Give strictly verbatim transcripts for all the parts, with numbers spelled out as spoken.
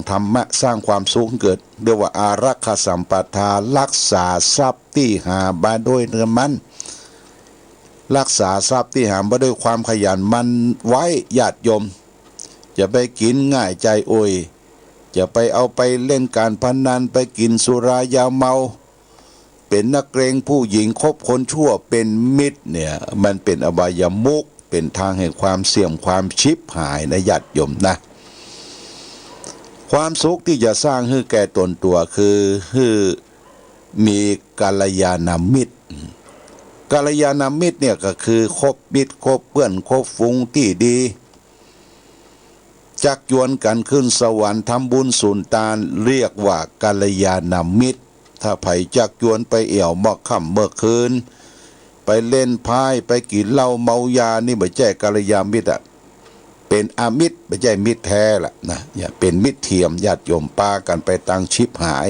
ธรรมะสร้างความสุขเกิด เรียกว่าอารักขาสัมปทา รักษาทรัพย์ตี้หามาโดยมัน รักษาทรัพย์ตี้หามาด้วยความขยันหมั่นไว้ ญาติโยม จะไปกิ๋นง่ายใจ๋อวย จะไปเอาไปเล่นก๋านพนัน ไปกิ๋นสุรายาเมา เป๋นนักเลงผู้หญิง คบคนชั่วเป๋นมิตรเนี่ย มันเป๋นอบายมุข เป๋นตางแห่งความเสื่อมความฉิบหายนะ ญาติโยมนะ ความสุขตี้จะสร้างหื้อแก่ต๋นตั๋วคือหื้อมีกัลยาณมิตร กัลยาณมิตรเนี่ยก็คือคบมิตรคบเปื้อนคบฝูงตี้ดี จักจวนกั๋นขึ้นสวรรค์ ทำบุญสุนตาน เรียกว่ากัลยาณมิตร ถ้าใผจักจวนไปแอ่วเมื่อค่ำเมื่อคืน ไปเล่นไพ่ ไปกิ๋นเหล้าเมายา นี่บ่ใจ้กัลยาณมิตรอะ เป๋นอมิตร บ่ใจ้มิตรแท้ละนะ เนี่ย เป๋นมิตรเทียม ญาติโยม ปากั๋นไปตางฉิบหาย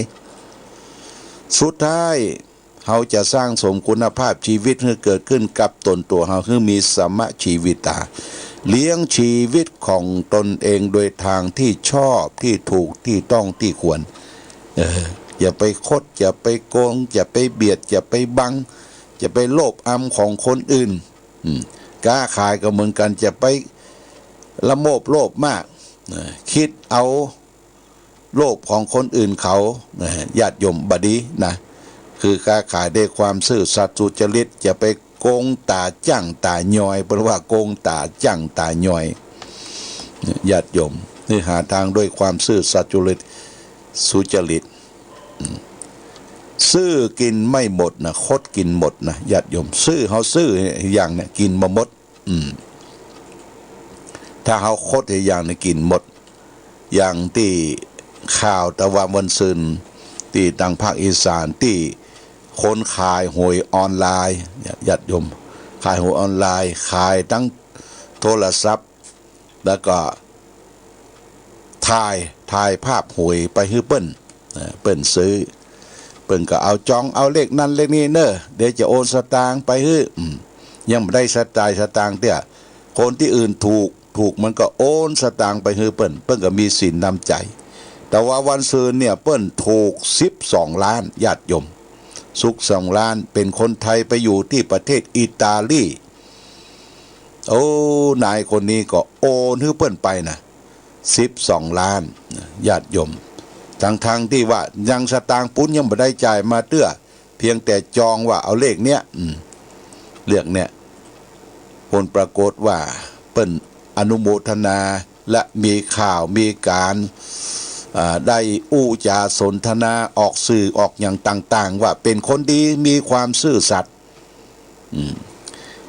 สุดท้าย เฮาจะสร้างสมคุณภาพชีวิตหื้อเกิดขึ้นกับต๋นตั๋วเฮา หื้อมีสัมมชีวิตา เลี้ยงชีวิตของตนเองโดยตางตี้ชอบ ตี้ถูก ตี้ต้อง ตี้ควร เออ อย่าไปคด อย่าไปโกง อย่าไปเบียด อย่าไปบัง อย่าไปโลภอำของคนอื่น อืม ก๊าขายก็เหมือนกั๋น อย่าไปละโมบโลภมาก เออ กึ๊ดเอา โลภของคนอื่นเขา นะ ญาติโยม บ่ดีนะ คือก๊าขายด้วยความซื่อสัตย์สุจริต อย่าไปโกงต๋าจ้างต๋าย่อย เปิ้นว่าโกงต๋าจ้างต๋าย่อย ญาติโยม นี่หาตางด้วยความซื่อสัตย์สุจริต สุจริต อืม ซื่อกิ๋นไม่หมดนะ คดกิ๋นหมดนะ ญาติโยม ซื่อ เฮาซื่ออย่างเนี่ย กิ๋นบ่หมด อืม ถ้าเฮาคดอย่างเนี่ยกิ๋นหมด อย่างตี้ข่าวตะวันวันซืน ตี้ตางภาคอีสาน ตี้คนขายหวยออนไลน์ ญาติโยม ขายหวยออนไลน์ ขายตางโทรศัพท์ แล้วก็ถ่าย ถ่ายภาพหวยไปหื้อเปิ้น เอ่อ เปิ้นซื้อ เปิ้นก็เอาจอง เอาเลขนั้นเลขนี้เน่อ เดี๋ยวจะโอนสตางค์ไปหื้อ อืม ยังบ่ได้สตายสตางค์เตื้อ คนตี้อื่นถูก ถูกมันก็โอนสตางค์ไปหื้อเปิ้น เปิ้นก็มีศีลน้ำใจ๋ แต่ว่าวันซืนเนี่ยเปิ้นถูกสิบสองล้าน ญาติโยม สิบสองล้าน เป๋นคนไทยไปอยู่ตี้ประเทศอิตาลี โอ้ นายคนนี้ก็โอนหื้อเปิ้นไปนะ สิบสองล้าน ญาติโยม ตังๆ ตี้ว่ายังสตางค์ปู๊นยังบ่ได้จ่ายมาเตื้อ เพียงแต่จองว่าเอาเลขเนี้ย อืม เลขเนี้ย ผลปรากฏว่าเปิ้นอนุโมทนา และมีข่าว มีก๋าน อ่า ได้อู้จ๋าสนทนา ออกสื่อออกหยังต่างๆ ว่าเป๋นคนดี มีความซื่อสัตย์ อืม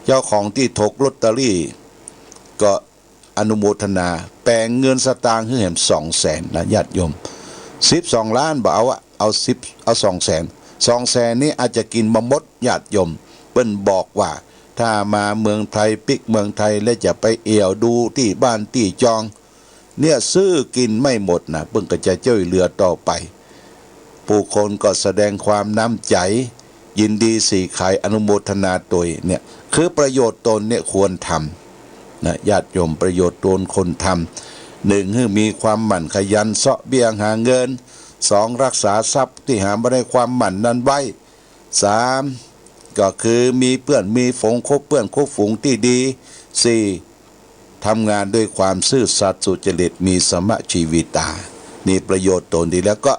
เจ้าของตี้ถูกลอตเตอรี่ก็ อนุโมทนา แป๋งเงินสตางค์หื้อแหมสองแสนนะ ญาติโยม สิบสองล้านบ่เอาอะ เอาสิบ เอาสองแสน สองแสนนี้อาจจะกิ๋นบ่หมด ญาติโยม เปิ้นบอกว่า ถ้ามาเมืองไทย ปิ๊กเมืองไทย แล้วจะไปแอ่วดูตี้บ้านตี้จอง เนี่ย ซื่อกิ๋นไม่หมดนะ เปิ้นก็จะจ้วยเหลือต่อไป ผู้คนก็แสดงความน้ำใจ๋ ยินดีสีไข อนุโมทนาตวย เนี่ย คือประโยชน์ตนเนี่ยควรทำนะ ญาติโยม ประโยชน์ตนควรทำ หนึ่ง หื้อมีความหมั่นขยันเซาะเบี้ยหาเงิน สอง รักษาทรัพย์ตี้หามาด้วยความหมั่นนั้นไว้ สาม ก็คือมีเปื้อนมีฝูง คบเปื้อนคบฝูงตี้ดี สี่ ทำงานด้วยความซื่อสัตย์สุจริต มีสัมมชีวิตา นี่ประโยชน์ตนดีแล้วก็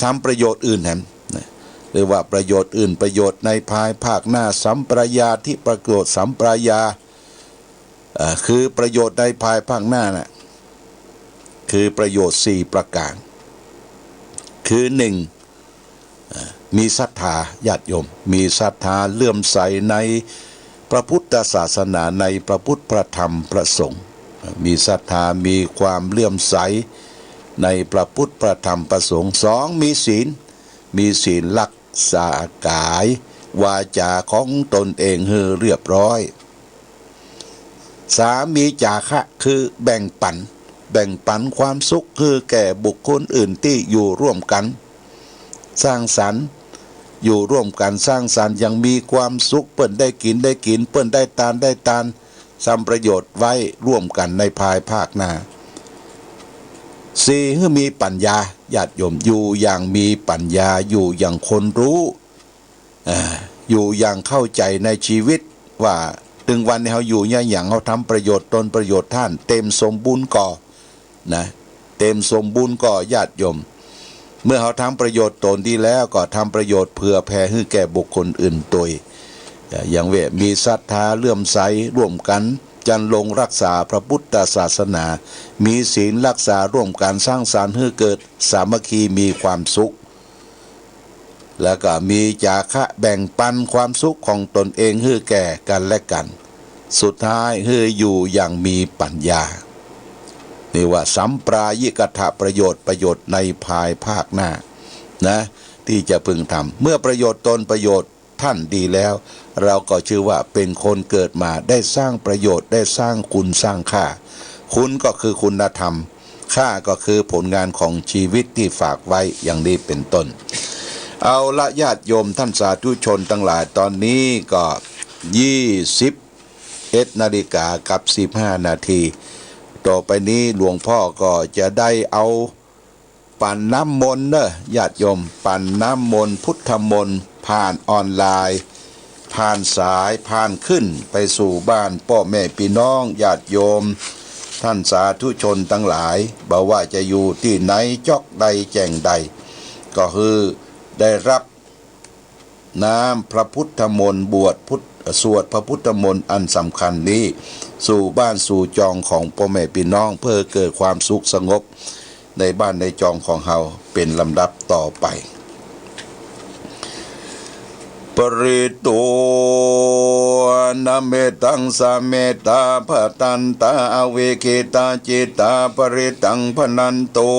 ทำประโยชน์อื่นแหมนะ เรียกว่าประโยชน์อื่น ประโยชน์ในภายภาคหน้า สัมปรายาธิประโยชน์ สัมปรายา เอ่อ คือประโยชน์ในภายภาคหน้าน่ะ คือประโยชน์สี่ประก๋าน คือหนึ่ง เอ่อ มีศรัทธา ญาติโยม มีศรัทธาเลื่อมใสในพระพุทธศาสนา ในพระพุทธ พระธรรม พระสงฆ์ มีศรัทธา มีความเลื่อมใสในพระพุทธ พระธรรม พระสงฆ์ สอง มีศีล มีศีลรักษากายวาจาของตนเองหื้อเรียบร้อย สาม มีจาคะ คือแบ่งปั๋น แบ่งปั๋นความสุขหื้อแก่บุคคลอื่นตี้อยู่ร่วมกั๋น สร้างสรรค์ อยู่ร่วมกั๋น สร้างสรรค์อย่างมีความสุข เปิ้นได้กิ๋นได้กิ๋น เปิ้นได้ตานได้ตาน ทำประโยชน์ไว้ร่วมกั๋นในภายภาคหน้า สี่ หื้อมีปั๋ญญา ญาติโยม อยู่อย่างมีปั๋ญญา อยู่อย่างคนฮู้ อ่า อยู่อย่างเข้าใจ๋ในจีวิต ว่าตึงวันนี้เฮาอยู่เนี่ย อย่างเฮาทำประโยชน์ตนประโยชน์ต้าน เต๋มสมบูรณ์ก่อ นะ เต๋มสมบูรณ์ก่อ ญาติโยม เมื่อเฮาทำประโยชน์ตนดีแล้ว ก็ทำประโยชน์เผื่อแผ่หื้อแก่บุคคลอื่นตวย อย่างเว้ย มีศรัทธาเลื่อมใสร่วมกั๋น จันลงรักษาพระพุทธศาสนา มีศีลรักษาร่วมกั๋น สร้างสรรค์หื้อเกิดสามัคคีมีความสุข แล้วก็มีจาคะแบ่งปันความสุขของตนเองหื้อแก่กั๋นและกั๋น สุดท้ายหื้ออยู่อย่างมีปั๋ญญา นี่ว่าสัมปรายิกัตถประโยชน์ ประโยชน์ในภายภาคหน้า นะ ตี้จะพึงทำ เมื่อประโยชน์ตนประโยชน์ต้านดีแล้ว เราก็ชื่อว่าเป๋นคนเกิดมาได้สร้างประโยชน์ ได้สร้างคุณสร้างค่า คุณก็คือคุณธรรม ค่าก็คือผลงานของจีวิตตี้ฝากไว้ อย่างนี้เป๋นต้น เอาละ ญาติโยมต้านสาธุชนตังหลาย ต๋อนนี้ก็ยี่สิบเอ็ดนาฬิกากับสิบห้านาที ต่อไปนี้หลวงพ่อก็จะได้เอา ปั๋นน้ำมนต์เน่อ ญาติโยม ปั๋นน้ำมนต์ พุทธมนต์ ผ่านออนไลน์ ผ่านสาย ผ่านขึ้นไปสู่บ้านป้อแม่ปี้น้อง ญาติโยม ต้านสาธุชนตังหลาย บ่ว่าจะอยู่ตี้ไหน จ๊อกใด แจ่งใด ก็คือได้ฮับ น้ำพระพุทธมนต์ บวชพุทธ สวดพระพุทธมนต์อันสำคัญนี้ สู่บ้านสู่จองของป้อแม่ปี้น้อง เพื่อเกิดความสุขสงบในบ้านในจองของเฮาเป๋นลำดับต่อไป ปริตโต นะเมตัง สะเมตตา ภะตันตา อวิกขิตาจิตตา ปริตตัง ภะนันตุ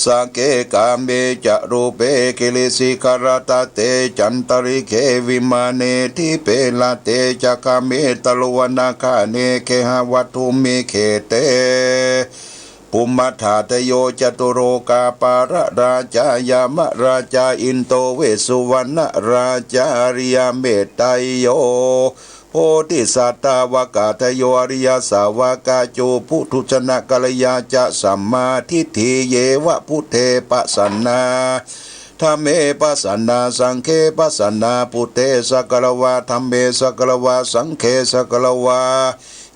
สักเข กาเม จะ รูปเป กิริสิขะรัตตะเต จันตะริกเข วิมาเน ทิเป ละเต จะ กาเม ตะโล วะนะคาเน เกหะวัตถุมิกเข เต ภุมมะธาตะโย จะตุโลกะปาละราชา ยะมะราชา อินโด เวสสุวรรณราชา อริยะเมตไตรโย โพธิสัตตะวากาตะโย อริยะสาวกะ จุปุถุชนะกัลยาจะ สัมมาทิฏฐิเยวะ พุทเทปะสันนา ธัมเมปะสันนา สังเฆปะสันนา พุทเทสะกะละวา ธัมเมสะกะละวา สังเฆสะกะละวา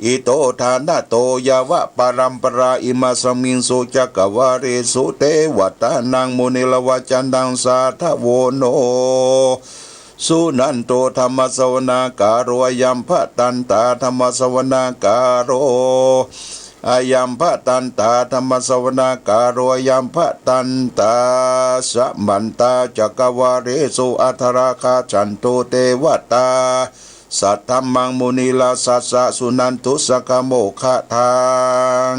อิโตทานะโต ยาวะปะรัมปะรา อิมาสมิงสุจักกะวาเลสุ เตวะตานังมุนิรวะจะนัง สาธะโว โน สุนันตุ ธัมมะสะวะนะกาโล อะยัมภะตันตา ธัมมะสะวะนะกาโล อะยัมภะตันตา ธัมมะสะวะนะกาโล อะยัมภะตันตา สะมันตะจักกะวาเลสุ อะทะระคัจฉันตุ เตวะตา สัทธัมมังมุนิราชสัสสะ สุนันตุ สักขะโมคคะทัง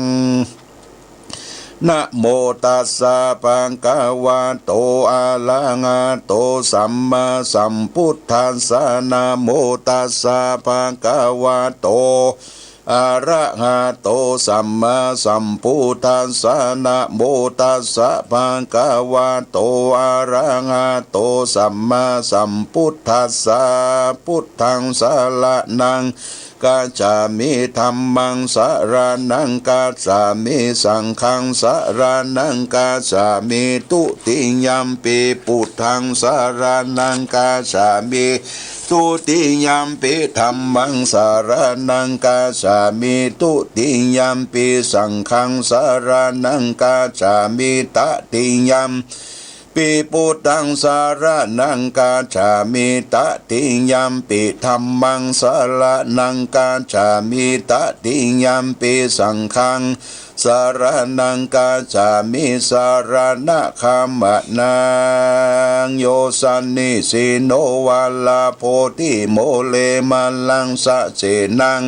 นะโมตัสสะ ภะคะวะโต อะระหะโต สัมมาสัมพุทธัสสะ นะโมตัสสะ ภะคะวะโต อะระหะโต สัมมาสัมพุทธัสสะ นะโมตัสสะ ภะคะวะโต อะระหะโต สัมมาสัมพุทธัสสะ พุทธังสะระณัง คัจฉามิ ธัมมังสะระณัง คัจฉามิ สังฆังสะระณัง คัจฉามิ ตุติยัมปิ พุทธังสะระณัง คัจฉามิ ตุติยัมปิ ธัมมังสะระณัง คัจฉามิ ตุติยัมปิ สังฆังสะระณัง คัจฉามิ ตติยัม ปิ พุทธังสะระณัง คัจฉามิ ตติยัมปิ ธัมมังสะระณัง คัจฉามิ ตติยัมปิ สังฆังสะระณัง คัจฉามิ สะระณะขะมะนะ โย สะนิสสินโน วะระโพธิ โมเล มะลัง สะเสนัง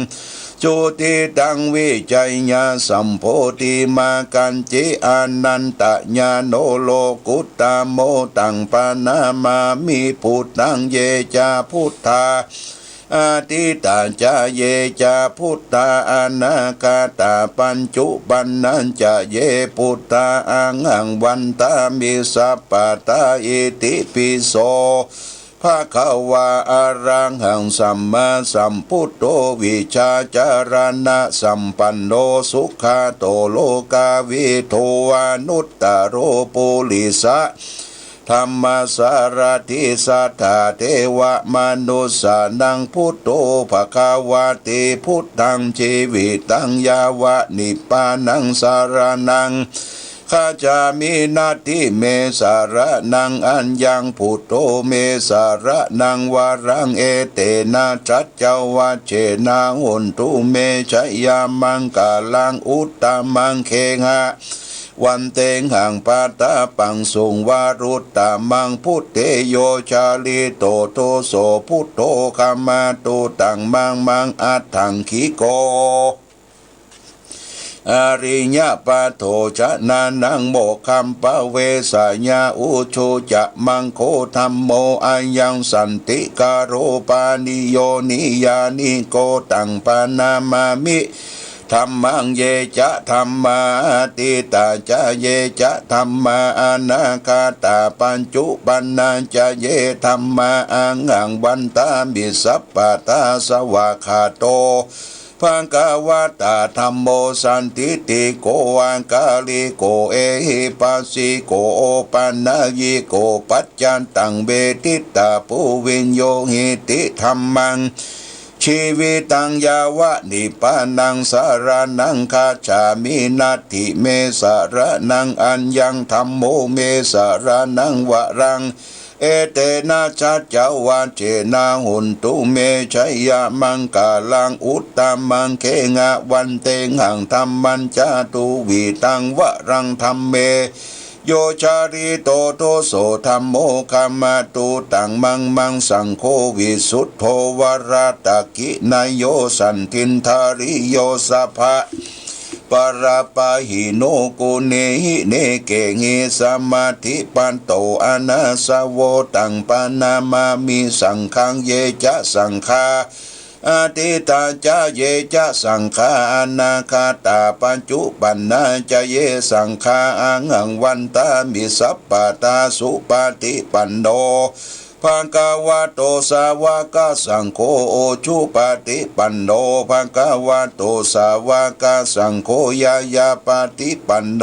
จุติตัง วิจัยยะ สัมโพธิ มา กัจจิ อะนันตะญาโน โลกุตตะโม ตัง ปะนะมามิ พุทธัง เย จะ พุทธา อะทิตถะ จะ เย จะ พุทธา อะนาคะตะ ปัจจุปันนะ จะ เย พุทธา อะหัง วันทามิ สัพพะทา อิติปิโส ภะคะวา อะระหัง สัมมาสัมพุทโธ วิชชาจารณะสัมปันโน สุขะโต โลกาวิทู อนุตตโร ปุริสะธัมมสารถิ สัตถาเทวะมนุสสานัง พุทโธ ภะคะวาติ พุทธัง จีวิตัง ยาวะ นิพพานัง สารณัง คัจฉามิ นัตถิเม สารณัง อัญญัง พุทโธ เม สารณัง วรัง เอเตนะ สัจจวัจเจนะ โหนตุ เม ชยมังคลัง อุตตมัง เคหะ วันเตหัง ปะทะปังสุง วรุตตมัง พุทเท โย จาริโต โทโส พุทโธ ขมาตุ ตัง มัง มัง อัตถังคิโก อริยปัทโธ จนะนัง โมกขัม ปะเวสสะยา อุจจุจะ มังโค ธัมโม อะยัง สันติกะโร ปะนิโย นิยานิโก ตัง ปะนะมามิ ธัมมัง เยจะธัมมา อะตีตาจะ เยจะธัมมา อะนาคาตา ปัจจุปันนาจะ เยธัมมา อะหัง วันทามิ สัพพะทา สวากขาโต ภะคะวะตา ธัมโม สันทิฏฐิโก อะกาลิโก เอหิปัสสิโก โอปะนะยิโก ปัจจัตตัง เวทิตา ปุญญิโย หิติ ธัมมัง จีวิตัง ยาวะ นิพพานัง สารณัง คัจฉามิ นัตถิเม สารณัง อัญญัง ธัมโม เม สารณัง วรัง เอเตนะ สัจจวัจเจนะ โหนตุ เม ชยมังคลัง อุตตมัง เคหะ วันเตหัง ธัมมัญจะ ตุวิธัง วรัง ธัมเม โย จาริโต โทโส ธัมโม ขมาตุ ตัง มัง มัง สังโฆ วิสุทโธ วรทักขิณโย สันทินทาริโย สัพพะ ปะระปะหิโน กุเณหิ เนเกหิ สมาธิปัตโต อะนาสโว ตัง ปะนะมามิ สังฆัง เยจะ สังฆา อะตีตาจะ เยจะ สังฆา อะนาคาตา ปัจจุปันนาจะ เย สังฆา อะหัง วันทามิ สัพพะทา สุปะฏิปันโน ภะคะวะโต สาวะกะสังโฆ อุจุปะฏิปันโน ภะคะวะโต สาวะกะสังโฆ ญาญาปะฏิปันโน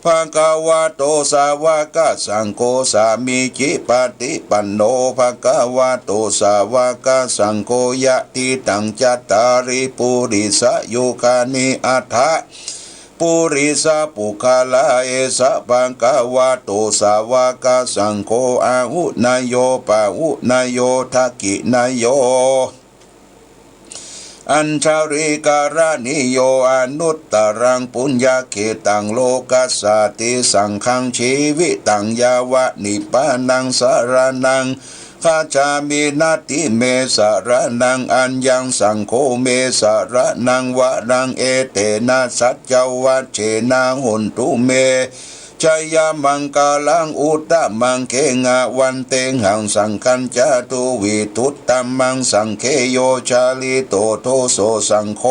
ภะคะวะโต สาวะกะสังโฆ สามีจิปะฏิปันโน ภะคะวะโต สาวะกะสังโฆ ยะติตัง จัตตาริ ปุริสะยุคานิ อัตถะ ปุริสะปุคคละ เอสะ ภะคะวะโต สาวะกะสังโฆ อาหุเนโย ปะหุเนโย ทักขิเนโย อัญชลีกะระณีโย อนุตตรัง ปุญญะเขตัง โลกัสสาติ สังฆัง จีวิตัง ยาวะ นิพพานัง สารณัง คัจฉามิ นัตถิเม สารณัง อัญญัง สังโฆ เม สารณัง วรัง เอเตนะ สัจจวัจเจนะ โหนตุ เม ชยมังคลัง อุตตมัง เคหะ วันเตหัง สังฆัญจะ ตุวิทุตตมัง สังเฆ โย จาริโต โทโส สังโฆ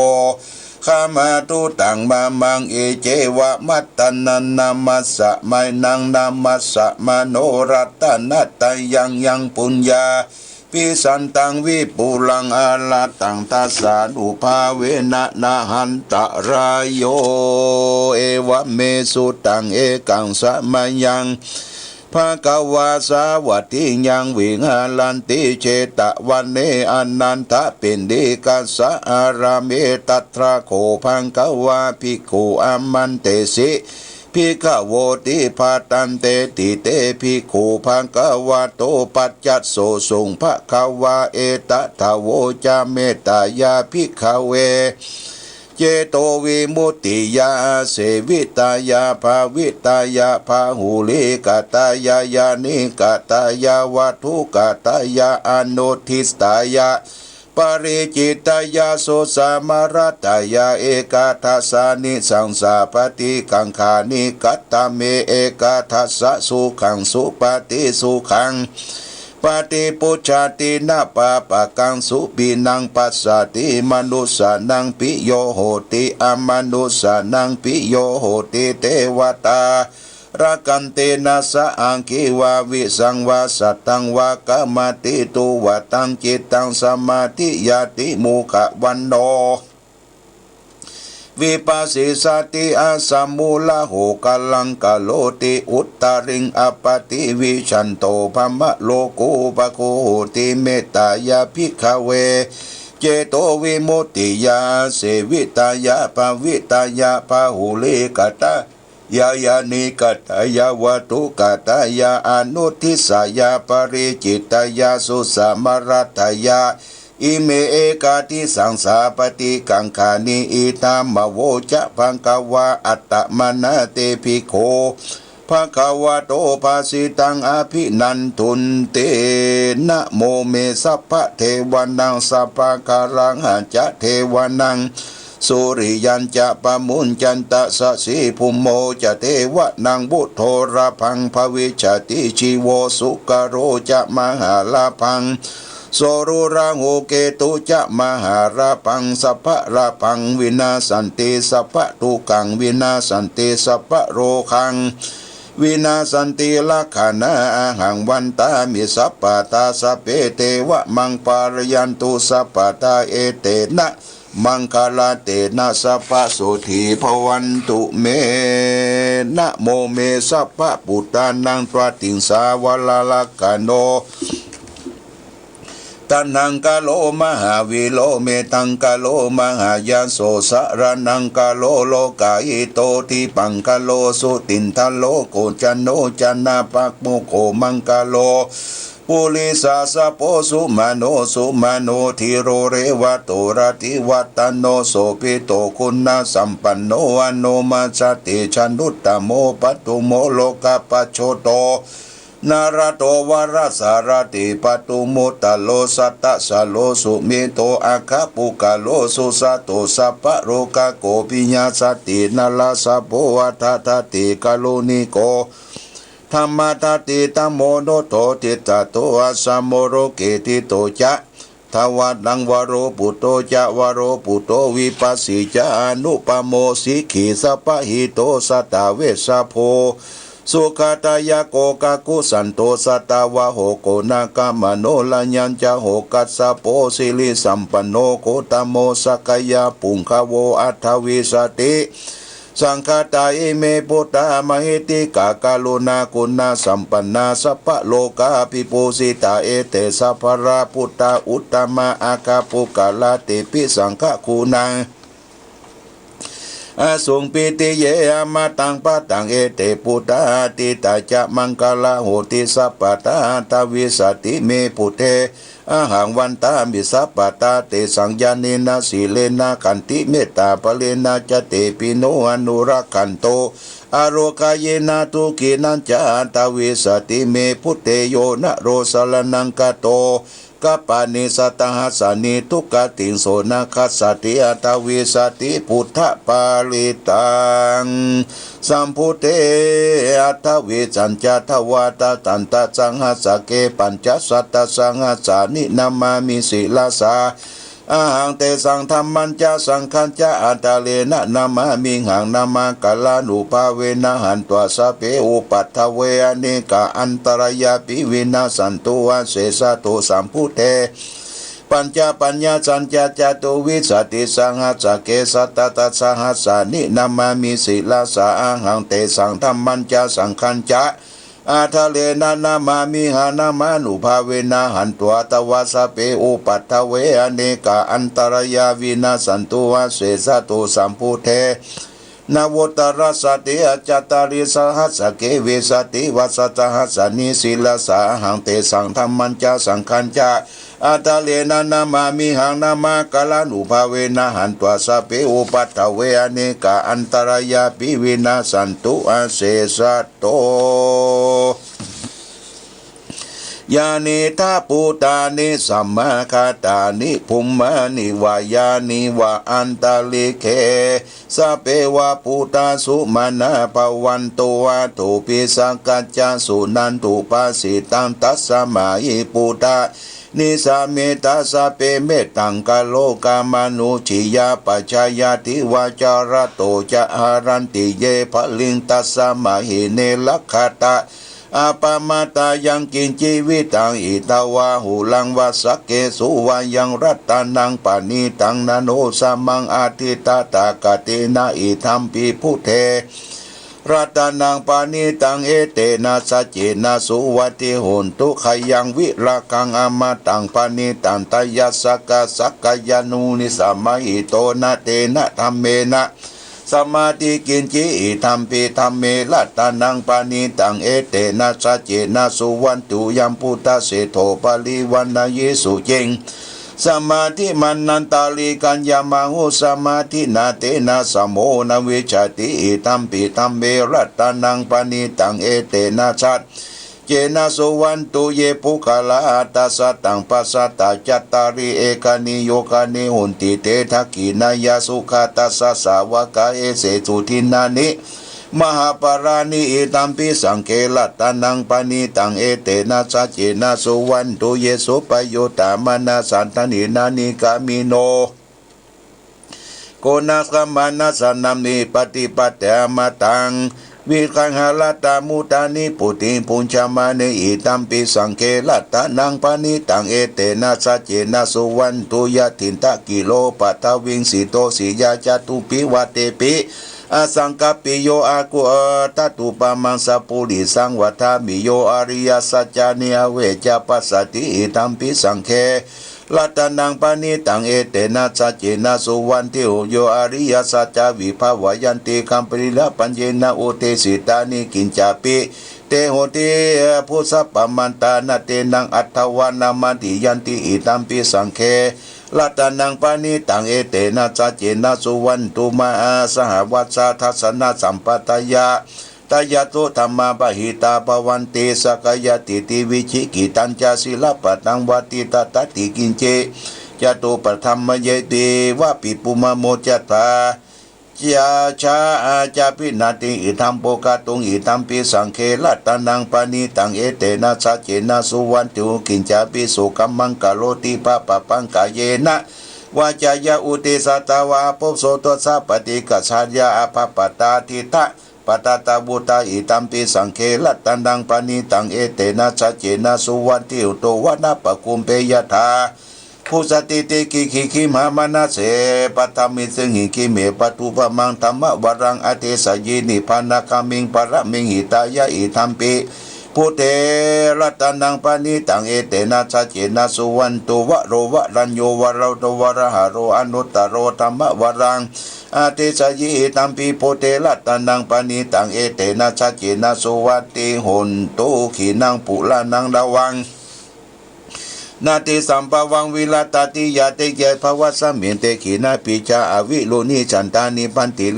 ขมาตุ ตัง มะมัง อิเจวะ มัตตะนัง นะมัสสะมะนัง นะมัสสะมะโน รัตตะนะตะยัง ยัง ปุญญา ภิสันตัง วิปุลัง อะระหัง ตัสสานุภาเวนะ นะหันตะราโย เอวะเม สุตัง เอกัง สะมะยัง ภะคะวา สาวัตถิยัง วิหารันติ เจตะวะเน อะนันทะปิณฑิกัสสะ อารามะ ตัตถะ โข ภะคะวา ภิกขุ อามันเตสิ ภิกขะโวติ ภัดดันเตติ เต ภิกขุ ภะคะวะโต ปัสสัสสุง ภะคะวา เอตะทะโวจะ เมตตายา ภิกขะเว เจโตวิมุตติยา อาเสวิตายา ภาวิตายา พาหุลีกะตายา ยานิกะตายา วัตถุกะตายา อนุทธิสตายา ปะริจฉิตายา สุสามะรัตตายา เอกาทัสสานิ สังสาปะติกังขานิ คัตถะเม เอกาทัสสะ สุขัง สุปะติสุขัง ปะติปุจจาติ นะปาปะกัง สุปิณัง ปัสสาติ มนุสสานัง ปิโยโหติ อมนุสสานัง ปิโยโหติ เตวะตา รักขันติ นะสะ อังคี วา วิสัง วา สัตถัง วา กัมมัตถิ ตุวัตถัง จิตตัง สมาธิยาติ มุขวัณโณ วิปัสสิสสาติ อัสสะ มูละ โห กะลัง กะโรติ อุตตริง อัปปะติ วิชชันโต พรหมโลกุปปะโก โหติ เมตตายา ภิกขะเว เจโตวิมุตติยา เสวิตายา ภาวิตายา บาหุลีกะตายา ญาณิกะตายา วัตถุกะตายา อนุตถิสสายา ปะริจฉิตายา สุสะมะรัตถายา อิเม เอกาทิสังสา ปะติกังขานิ อิทัมมะโวจะ ภะคะวา อะตะมะนะ เต ภิกโข ภะคะวะโต ภาสิตัง อะภินันทุนติ นะโม เม สัพพะเทวานัง สัพพะกะรังหะจะ เทวานัง สุริยัญจะ ปะมุญจันตะ สะสี ภุมโม จะ เทวานัง บุตโธ ลาภัง ภะวิชชาติ ชีโว สุกะโร จะ มหาลาภัง โส รุ ราหู เกตุ จะ มหาลาภัง สัพพะลาภัง วินาสสันติ สัพพะทุกขัง วินาสสันติ สัพพะโรคัง วินาสสันติ ลักขะณา อะหัง วันตามิ สัพพะทา สัพเพ เทวะ มัง ปะระยันตุ สัพพะทา เอเตนะ มังคะละเตนะ สัพพะโสธี ภะวันตุ เม นะโม เม สัพพะปุทธานัง ตวาติงสาวะละลักขะโณ ตะณังกะโร มหาวีโร เมธังกะโร มหายะโส สะระณังกะโร โลกาหิโต ทิพังกะโร สุตินทะโร โกจจโน จนะปะมุขโข มังคะโล ปุริสาสะโพ สุมาโน สุมาโน ธีโร เรวะโต รติวัตโต โสภิตโต คุณสัมปันโน อโนมะสะเตชะ อนุตตโม ปัตถุมโม โลกะปัจโจโต นรโต วะระสะระติ ปัตถุมมุตตะโร สัตตะสะโร สุเมโธ อะคะปุคคะโล สุสะโต สัพพะโรคะโก ปิยะสะติ นะระสะโพ อัฏฐะตะติ กะรุณิโก ธัมมะตะติ ธัมโม นุตโธ ติสสะโต อัสสะโม โลเก ฐิโต จะ ทวานัง วโรปุตโธ จะ วโรปุตโธ วิปัสสี จะ อนุปโม สิกขี สัพพะหิโต สะตา เวสสะโพ สุขะทายะโก กะกุสันโต สะตาวาโห โกนะกะมะโน ระยัญจะโห กัสสะโป สิริสัมปันโน โคตโม สักกะยะปุงคะโว อัฏฐวิสสะติ สังฆาตา อิเม ปุทธา มหิทธิกา กะรุณาคุณสัมปันนา สัพพะโลกาภิปูสิตา เอเตสะ พะระ ปุทธา อุตตมะ อะคะปุคคละ เตปิ สังฆะคูนัง อสุงปิติเย อะมะตัง ปะตัง เอเต ปุทธา อะทิตถา จะ มังคะละ โหติ สัพพะทา อัฏฐวิสสะติ เม ปุทเท อะหัง วันตามิ สัพพะทา เตสัง ญาเณนะ สีเลนะ ขันติ เมตตา บะเลนะ จะ เตปิ โน อนุรักขันตุ อาโรคะเยนะ ทุกขีนัญจะ อัฏฐวิสสะติ เม ปุทเท โยนะโร สะระณัง กะโต กัปปะเน สัตตะหัสสะเน ทุกขะติง โสนะคัสสะติ อัฏฐวิสสะติ ปุทธะ ปะริตตัง สัมพุทเท อัฏฐวิสสัญจะ ทวาตะสันตะสังหัสสะเก ปัญจะสัตตะสังหัสสานิ นะมามิ ศิรสา อะหัง เตสัง ธัมมัญจะ สังฆัญจะ อาทาเรนะ นะมามิหัง นะมะกะลานุภาเวนะ หันत्वा สัพเพ อุปัฏฐเว อะเนกา อันตะรายาปิ วินัสสันตุ อะเสสะตุ สัมพุทเท ปัญจะปัญญาสัญจะ จตุวิสสะติสังหัสสะเก สัตตะสังหัสสานิ นะมามิ ศิรสา อะหัง เตสัง ธัมมัญจะ สังฆัญจะ อาทาเรนะ นะมามิหัง นะมานุภาเวนะ หันत्वा สัพเพ อุปัฏฐเว อะเนกา อันตะรายา วินัสสันตุ อะเสสะตุ สัมพุทเท นวโตตะรัสสะติ อะจัตตาริสังหัสสะเก วิสสะติวัสสะสังหัสสานิ ศิรสา อะหัง เตสัง ธัมมัญจะ สังฆัญจะ อาทาเรนะ นะมามิหัง นะมะกะลานุภาเวนะ หันत्वा สัพเพ อุปัฏฐเว อะเนกา อันตะรายาปิ วินัสสันตุ อะเสสะโต ยานิทัง บฮูตานิ สะมะกะตานิ บฮูมานิ วะยานิ วะ อันตะริกเข สัพเพ วะ บฮูตา สุมาณา บะวันตุ อะโถ ปิ สักกัจจะ สุนันตุ ภาสิตัง ตัสสะมาหิ บฮูตะ Nisāmetha sabbe mettaṃ karotha mānusiyā pajāya divā ca ratto ca haranti ye baliṃ, tasmā hi ne rakkhatha appamattā. Yaṃ kiñci vittaṃ idha vā huraṃ vā saggesu vā yaṃ ratanaṃ paṇītaṃ, na no samaṃ atthi tathāgatena, idampi buddhe ratanaṃ paṇītaṃ, etena saccena suvatthi hotu. Khayaṃ virāgaṃ amataṃ paṇītaṃ, tayajjhagā sakyamunī samāhito, na tena dhammena samatthi kiñci, idampi dhamme ratanaṃ paṇītaṃ, etena saccena suvatthi hotu. Yambuddhaseṭṭho parivaṇṇayī suciṃ, samādhimānantarikaññamāhu, samādhinā tena samo na vijjati, idampi dhamme ratanaṃ paṇītaṃ, etena saccena suvatthi hotu. Ye puggalā aṭṭhasataṃ pasatthā, cattāri etāni yugāni honti, te dakkhiṇeyyā sugatassa sāvakā, etesu dinnāni mahapphalāni, idampi saṅghe ratanaṃ paṇītaṃ, etena saccena suvatthi hotu. Ye suppayuttā manasā daḷhena, nikkāmino goṇakamānā, saṇhāhi paṭipattiyā amataṃ vigayha, laddhā mudhā nibbutiṃ bhuñjamāne, idampi saṅghe ratanaṃ paṇītaṃ, etena saccena suvatthi hotu. Yathindakhīlo paṭhaviṃ sito siyā, catubbhi vātebhi asaṅkappiyo, akhu tathūpamaṃ sappurisaṃ vadāmi, yo ariyasaccāni avecca passati, idampi saṅghe ratanaṃ paṇītaṃ, etena saccena suvatthi hotu. Yo ariyasaccā vibhāvayanti, gambhīrapaññena udesitāni, kiñcāpi te honti bhusappamattā, na tenaṃ atthāvaṃ namandiyanti, idampi saṅghe ratanaṃ paṇītaṃ, etena saccena suvatthi hotu. Māsahavassā dassanasampadāya, tayassu dhammā bahiddhā bhavanti, sakkāyadiṭṭhi vicikicchitañca, sīlabbataṃ vādi tattha diṭṭhi kiñci, catuppadā samayā vāpi punamuttā ca, ca, cābhinandiyaṃ idamavotthuṃ, idampi saṅghe ratanaṃ paṇītaṃ, etena saccena suvatthi hotu. Kiñcāpi so kammaṃ karoti pāpakaṃ, kāyena vācāya uda kayitvā vā, sabbe buddhā dosa paṭiggaṇheyya, abhabbatā diṭṭhapadassa vuttā, idampi saṅghe ratanaṃ paṇītaṃ, etena saccena suvatthi hotu. Vanappagumbe yathā phussitediṭṭhi khiṇhimānase, paṭhamasmiṃ khiṇhe paṭupameyyuṃ dhammavaraṃ, adesayī nibbānagāmiṃ paramaṃ hitāya, idampi buddhe ratanaṃ paṇītaṃ, etena saccena suvatthi hotu. Varo varañño varado varāharo, anuttaro dhammavaraṃ adesayī, idampi buddhe ratanaṃ paṇītaṃ, etena saccena suvatthi hotu. Khīṇaṃ purāṇaṃ navaṃ natthi sambhavaṃ, virattacittāyatike bhavasmiṃ, te khīṇabījā avirūḷhichandā, nibbanti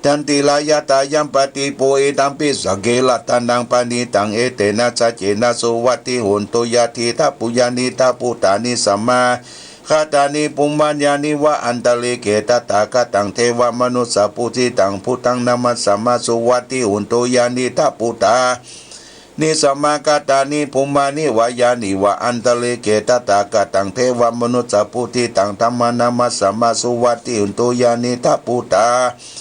sallīṃ yathā, yaṃ padīpo idampi saṅghe ratanaṃ paṇītaṃ, etena saccena suvatthi hotu. Yathindakhīlaṃ puññaṃ idha bhūtāni samāgatāni, bhummāni vā antalikkhe, tathāgataṃ devamanussapūjitaṃ, buddhaṃ namassāma suvatthi hotu. Yānīdha bhūtāni samāgatāni, bhummāni vā yāni va antalikkhe, tathāgataṃ devamanussapūjitaṃ, dhammaṃ namassāma suvatthi hotu. Yānīdha bhūtāni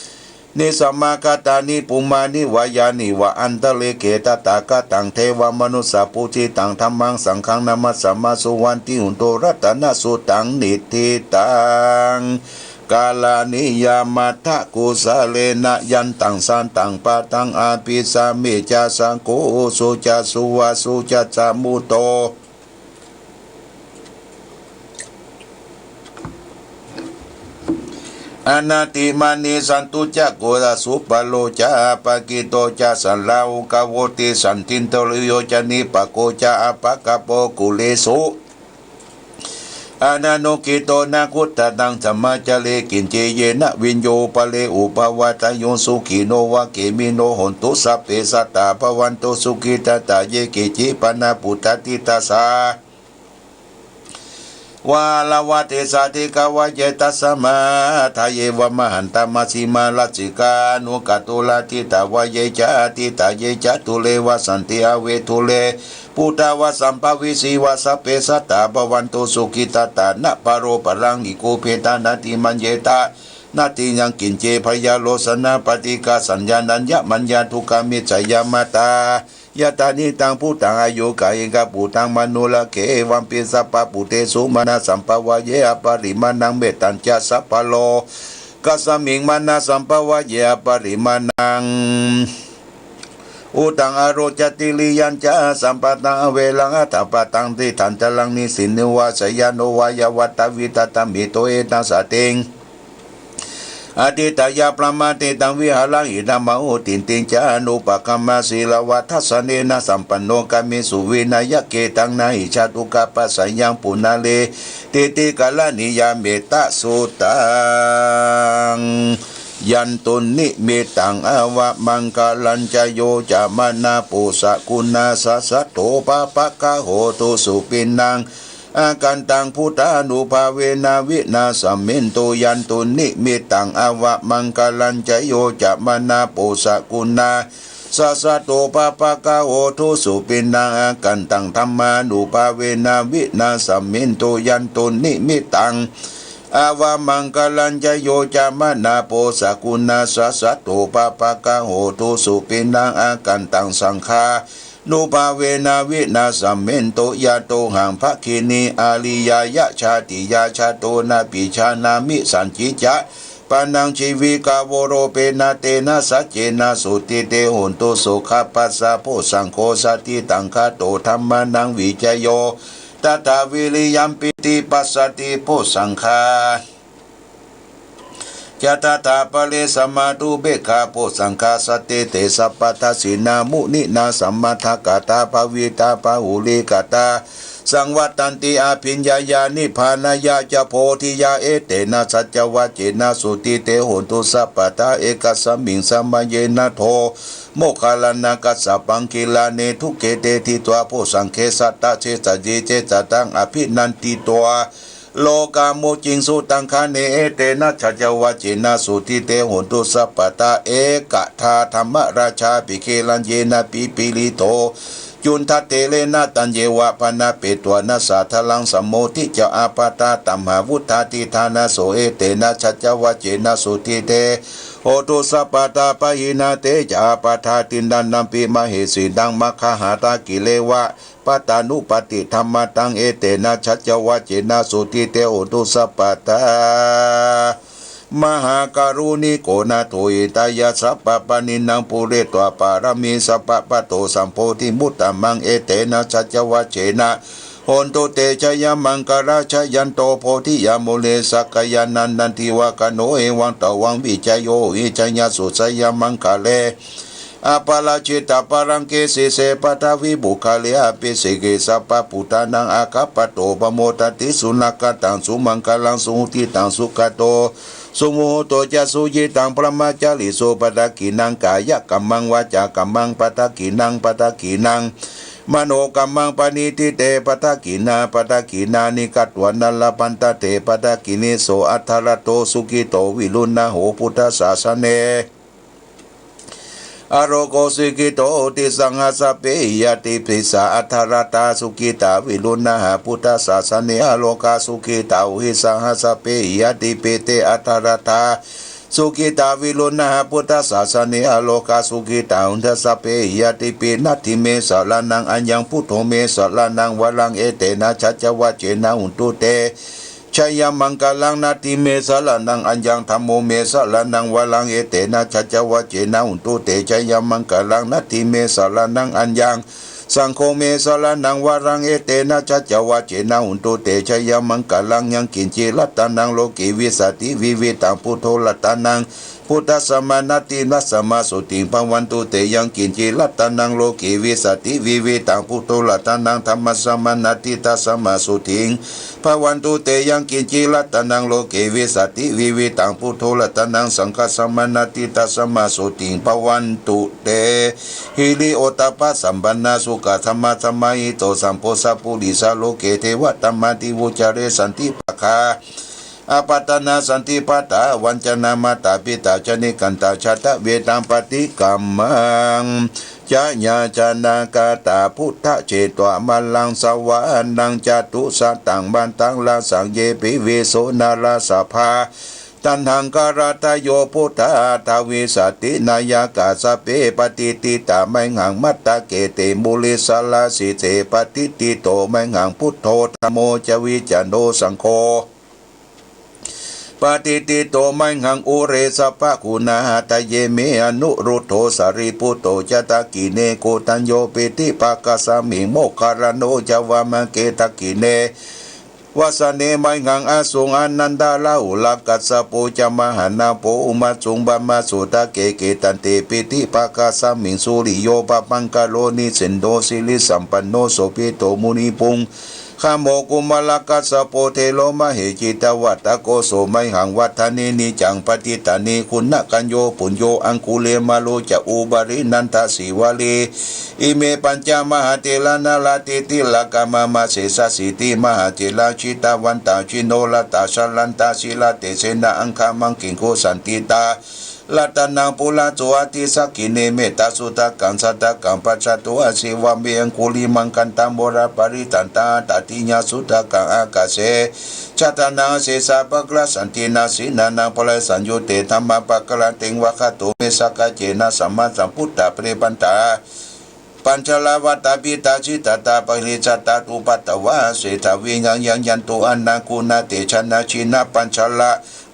samāgatāni, bhummāni vā yāni va antalikkhe, tathāgataṃ devamanussapūjitaṃ, dhammaṃ saṅghaṃ namassāma suvatthi hotu. Ratanasuttaṃ niṭṭhitaṃ karaṇīyamatthakusalena, yantaṃ santaṃ padaṃ abhisamecca, sakko ujū ca suvaco cassa mudu anatimānī. Santussako ca subharo ca appakicco ca, sallahukavutti, santindriyo ca nipako ca, appagabbho kulesu ananugiddho. Na khuddataṃ samācare kiñci, yena viññū pare upavadeyyuṃ, sukhino vā khemino hontu, sabbe sattā bhavantu sukhitattā. Ye keci pāṇabhūtatthi, tasā วาลวะเทสา เทกะวะเย ตัสมา ทะเย วะมหันตะ มัชฌิมา รัสสิกา อนุกะตุลา ทิตา วะเย จะ ทิตา เย จะ ตุเร วะสันติ อเว ตุเร ปุตตะ วะ สัมภะเวสี วะ สัพเพ สัตตา ภะวันตุ สุขิตัตตา นะ ปะโร ปะรัง นิกูเปตา นะติ มัญเญตา นะติ ยังกิญจิ พยาโลสนะ ปะฏิกา สัญญา นัญญะ มัญญา ทุกขา มิจฉา ยามาตา ยัตตา นิตัง พุตตัง อายุ กะเอกะปุตตัง มะนุ รักเข เอวัม ปิ สัพพะปุตเตสุ มานะ สัมภะวะเย อะปะริมาณัง เมตตัญจะ สัพพะโลกัสมิง มานะ สัมภะวะเย อะปะริมาณัง อุตัง อะโรจะ ติริยังจะ สัมปะตัง อะเวรัง อะถะปะตัง ติฏฐัญจะรัง นิสสิโน วะ สยานุ วะ ยะวัตตะวิ ทัตถะเม โต เอตัง สะเตง อะทิฏฐายะ พรหมะเตตัง วิหารัง อิทัง มะโหติติง จะ อนุปะกัมมะ สีลาวะ ทัสสะเนนะ สัมปันโน กาเมสุ วินัยเกตัง นะหิ จะ ทุกขะ ปัสสะยัง ปุนะเรติ ติ กะระณียะ เมตตะ สุตัง ยันตุ นิมิตตัง อะวะมังคะลัญจะ โย จะ มะนะ ปุสะกุณัสสะ สะโต ปะปะกะโห ทุ สุปิณณัง อาคันตัง พุทธานุภาเวนะ วินาสสะเมนตุ ยันตุ นิมิตตัง อะวะมังคะลัญจะ โย จะ มะนะ ปุสสะกุณัสสะ สะโต ปะปะกะโห ทุ สุปิณณัง อาคันตัง ธัมมานุภาเวนะ วินาสสะเมนตุ ยันตุ นิมิตตัง อะวะมังคะลัญจะ โย จะ มะนะ ปุสสะกุณัสสะ สะโต ปะปะกะโห ทุ สุปิณณัง อาคันตัง สังฆา นุภาเวนะ วินาสสะเมนตุ ยะโตหัง ภะคินี อาริยายะ ชาติยา ชาโต นะปิ จานามิ สัญญิ จะ ปะนัง จีวิกา โวโรเปนะ เตนะ สัจเจนะ สุทธิ เต โหนตุ สุขะ ปัสสะ โพชฌังโค สัตถิตัง คาโต ธัมมานัง วิจโย ตัตถะ วิริยัมปิ ติ ปัสสะติ โพชฌังคา จะ ตถา ปะเร สะมา ทุเปกขา โพชฌังคา สัตถิ เต สัพพะทัสสินา มุนินา สะมะทะกะตา ภะวิตา บาหุลีกะตา สังวัตตันติ อะภิญญายา นิพพานายา จะ โพธิยา เอเตนะ สัจจวะเจนะ สุทธิ เต โหนตุ สัพพะทา เอกัสสะมิง สะมะเยนะ โท โมคคัลลานะ กัสสะปัง กิลาเน ทุเก เต ทิตวา โพชฌังเข สัตตะ เสสะยี เสสะทัง อะภินันทิตวา โลกา มุจจิงสุตัง คาเน เอเตนะ สัจจวะเจนะ สุทธิ เต โหนตุ สัพพะทา เอกทา ธัมมะราชา ปิ กิรัญเยนะ ปิปะริโต จุณฑะ เทเรนะ ตัญเยวะ ภะนะเปตวา นะสาทะลัง สะโมทิ จะ อาปาทา ตัมหาวุฑฒา ทิฏฐานะโส เอเตนะ สัจจวะเจนะ สุทธิ เต โหนตุ สัพพะทา ปะหินา เต จะ อาปาทา ทินนานัมปิ มะเหสี ดัง มัคคาหาทา กิเลวะ ปัตตานุปัตติธัมมาตัง เอเตนะ สัจจวะเจนะ สุทธิ เต โหนตุ สัพพะทา มหาการุณิโก นาโถ หิตายะ สัพพะปาณินัง ปูเรตวา ปะระมี สัพพะ ปะโต สัมโพธิมุตตะมัง เอเตนะ สัจจวะเจนะ โหนตุ เต จะยะมังคะลา จะยันโต โพธิยะ มูเล สักกายานันทันทิวะคะโน เอวัง ตะวัง วิจโย โหหิ จะยะสุ จะยะมังคะเล อะปะราจิตะปะลังเก สีเส ปะทะวิ ปุคคะเล อะภิเสเก สัพพะปุทธานัง อาคัปปะโต ปะโมดะติ สุนะกะตัง สุมังคะลัง สุหุติตัง สุขะโต สุมุหุตโต จะ สุยิตัง บรหมะจาริสุ ปัตตะกินัง กายะกัมมัง วาจากัมมัง ปัตตะกินัง ปัตตะกินัง มโนกัมมัง ปะณิทิ เต ปัตตะกินา ปัตตะกินานิ กัตวา นะ ละพันทะ เต ปัตตะกินิ โส อัทธะระโต สุขิโต วิรุณหะโห พุทธศาสเน อโรโก สุขิโต ติสสังหะ สัพเพหิยะติปิสสา อัทธะระตา สุขิตา วิรุณหะ พุทธศาสเน อโรคา สุขิตา อุหิสสะหะ สัพเพหิยะติปิ เต อัทธะระตา สุขิตา วิรุณหะ พุทธศาสเน อโรคา สุขิตา หุนทะ สัพเพหิยะติปิ นัตถิเม สะระณัง อัญญัง พุทโธ เม สะระณัง วะรัง เอเตนะ สัจจวะเจนะ หุนตุ เต จะยะมังคะลัง นัตถิเม สะระณัง อัญญัง ธัมโม เม สะระณัง วะรัง เอเตนะ สัจจวะเจนะ หุนตุ เต จะยะมังคะลัง นัตถิเม สะระณัง อัญญัง สังโฆ เม สะระณัง วะรัง เอเตนะ สัจจวะเจนะ หุนตุ เต จะยะมังคะลัง ยังกิญจิ รัตตะนัง โลเก วิสสะติ วิวิธัง พุทโธ รัตตะนัง พุทธัสสะมา นัตถิตัสสะมา โสติง ภะวันตุ เต ยังกิญจิ รัตตะนัง โลเก วิสสะติ วิวิธัง พุทโธ รัตตะนัง ธัมมัสสะมา นัตถิตัสสะมา โสติง ภะวันตุ เต ยังกิญจิ รัตตะนัง โลเก วิสสะติ วิวิธัง พุทโธ รัตตะนัง สังฆัสสะมา นัตถิตัสสะมา โสติง ภะวันตุ เต หิริโอตตัปปะสัมปันนา สุขะธัมมะสมาหิโต สัพพุสสะปุริสะโลเก เทวะธัมมาทิวุจจาเร สันติปะคา อัปปะตานา สันติปะทา วัญจะนา มาตาปิตาจะ นิกันตา ชาตะเวทัง ปะฏิกัมมัง จะยาจานาคาตา พุทธะเจตวะมะลัง สวานัง จาตุสะตัง มันตะละสัง เย ปิวิสสุ นาราสะภา ตัณหังคารัตโย พุทธา ทาวิสสะติ นายกา สัพเพ ปะติฏฐิตา มัยหัง มัตตะเก เต ปุริสสารา สีเส ปะติฏฐิโต มัยหัง พุทโธ ธัมโม จวิจโน สังโฆ ปะติฏฐิโต มัยหัง อุเร สัพพะกุณาหะตะเย เม อนุรุทโธ สารีปุตโต จะ ทักขิเณ โกณฑัญโญ ปิฏฐิภาคัสมิง โมคคัลลาโน จะ วามะเก ทักขิเณ วัสสะเน มัยหัง อสุง อานันทะ ราหุละ กัสสโป จะ มหานาโผ อุมะสุง บรมสุตตะเก เกตันเต ปิฏฐิภาคัสมิง สุริโย ปะปังคะโล นิสินโน สิริสัมปันโน โสภิตโต มุนิปุง คาโม กุมารกัสสโป เทโร มะเหสี จิตตวัตตะโก โส มัยหัง วัฏฏะเน นิจจัง ปะติฏฐานิ กุณักขัญโญ ปุญโญ อังคุลิมาโล จะ อุบาลี นันทะ สีวะลี อิเม ปัญจ มหาเถระ นาฏาธิติลกา มะมะ เสสะสีติ มหาเถระ จิตตวันตา จิโนรัตตา จรันตา สีลเตสะ อังคมังคิงคุ สันติตา รัตนัง ปุระโส อัฏฐิ สักขิเณ เมตตาสุตตะกัง สัตตะกัง ปัสสะโต อาสีวะเม อังคุลิมัง คันธะโมรปะริตตา อัตถะทิยาสุตตะกัง อากาเส ชะตานัง เสสา ปะกะระสันติ นาสีนานัง ปะละสังยุตเต ธัมมะปะกะระเตง วะคะโต เม สักกะเจนะ สัมมาสัมพุทธะ ปะเรปันถา ปัญจาลวาตาปิตา จิตตา ปะหิริสตา ทุปปะตะวา เสถา วิหะยัง ยันตุ อะนะกุณะเตชะนะ จินะปัญจาล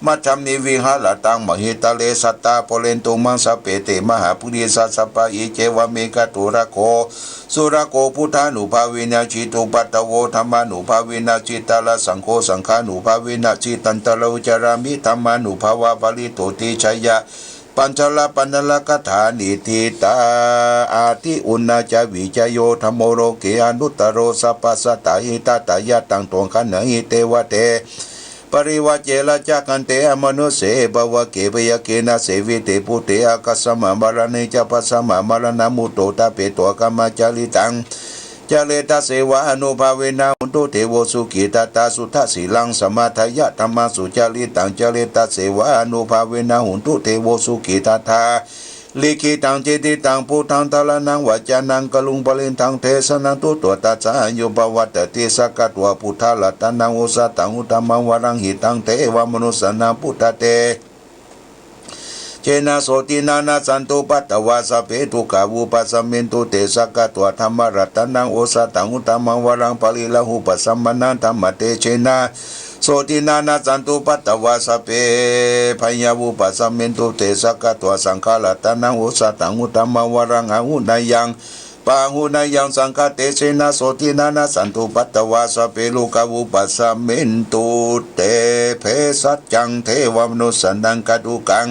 มัชฌะมิ วิหะระตัง มหิตะเล สัตตา ปะเรนตุ มังสะเป เต มหาปุริสา สัพพะ อิเจวะเม คาตุระโข สุระโข พุทธานุภาเวนะ จิตตุปะตะโว ธัมมานุภาเวนะ จิตตะระสังโฆ สังฆานุภาเวนะ จิตันตะระอุจฉามิ ธัมมานุภาวะปะริตตติ ชะยะ ปัญจาลปัณณะกถา นิฏฐิตา อะติอุณณะจะ วิจโย ธัมโม โลเก อนุตตะโร สัพพะสัตตะ หิตะตะยะ ตัง โต ขันหะหิ เตวะเต ปะริวาเจระ จะ ขันเต อะมะนุสเส ภะวะเก พะยะเก นะ เสวิเต ปุเต อะคะสมะ มะระเน จะ ภัสสะมะ มะระนะมุตโต ทะเปโต อะคะมะ จะริตัง จะเรตะเสวานุภาเวนะ โหนตุ เทโว สุขิตะทา สุทะสีลัง สะมะทายะ ธัมมัง สุจะริตัง จะเรตะเสวานุภาเวนะ โหนตุ เทโว สุขิตะทา ลิขิตัง จินติตัง ปุทธัง ธะระณัง วะจะนัง กะรุง ปะริตถัง เทสะนัง ตุตวะตัสสะ อายุ ปะวัตติ สักกะตวา พุทธะ รัตตะนัง โอสะถัง อุตตะมัง วะรัง หิตัง เทวะมะนุสสานัง ปุทธะเต จะนะ โสตินะ นะสสันตุ ปัตตะวา สัพเพ ทุกขา วุปปะสัมมินตุ เต สักกะตวา ธัมมะ รัตตะนัง โอสะถัง อุตตะมัง วะรัง ปะริลาหุปะสัมมะนะ ธัมมะเตจะนะ โสตินะ นะสสันตุ ปัตตะวา สัพเพ ภะยา วุปปะสัมมินตุ เต สักกะตวา สังฆะ รัตตะนัง โอสะถัง อุตตะมัง วะรัง อาหุเนยัง ปะอาหุเนยัง สังฆะเตจะนะ โสตินะ นะสสันตุ ปัตตะวา สัพเพ โรคา วุปปะสัมมินตุ เต เภสัชชัง เทวะมะนุสสานัง กัตถุกกัง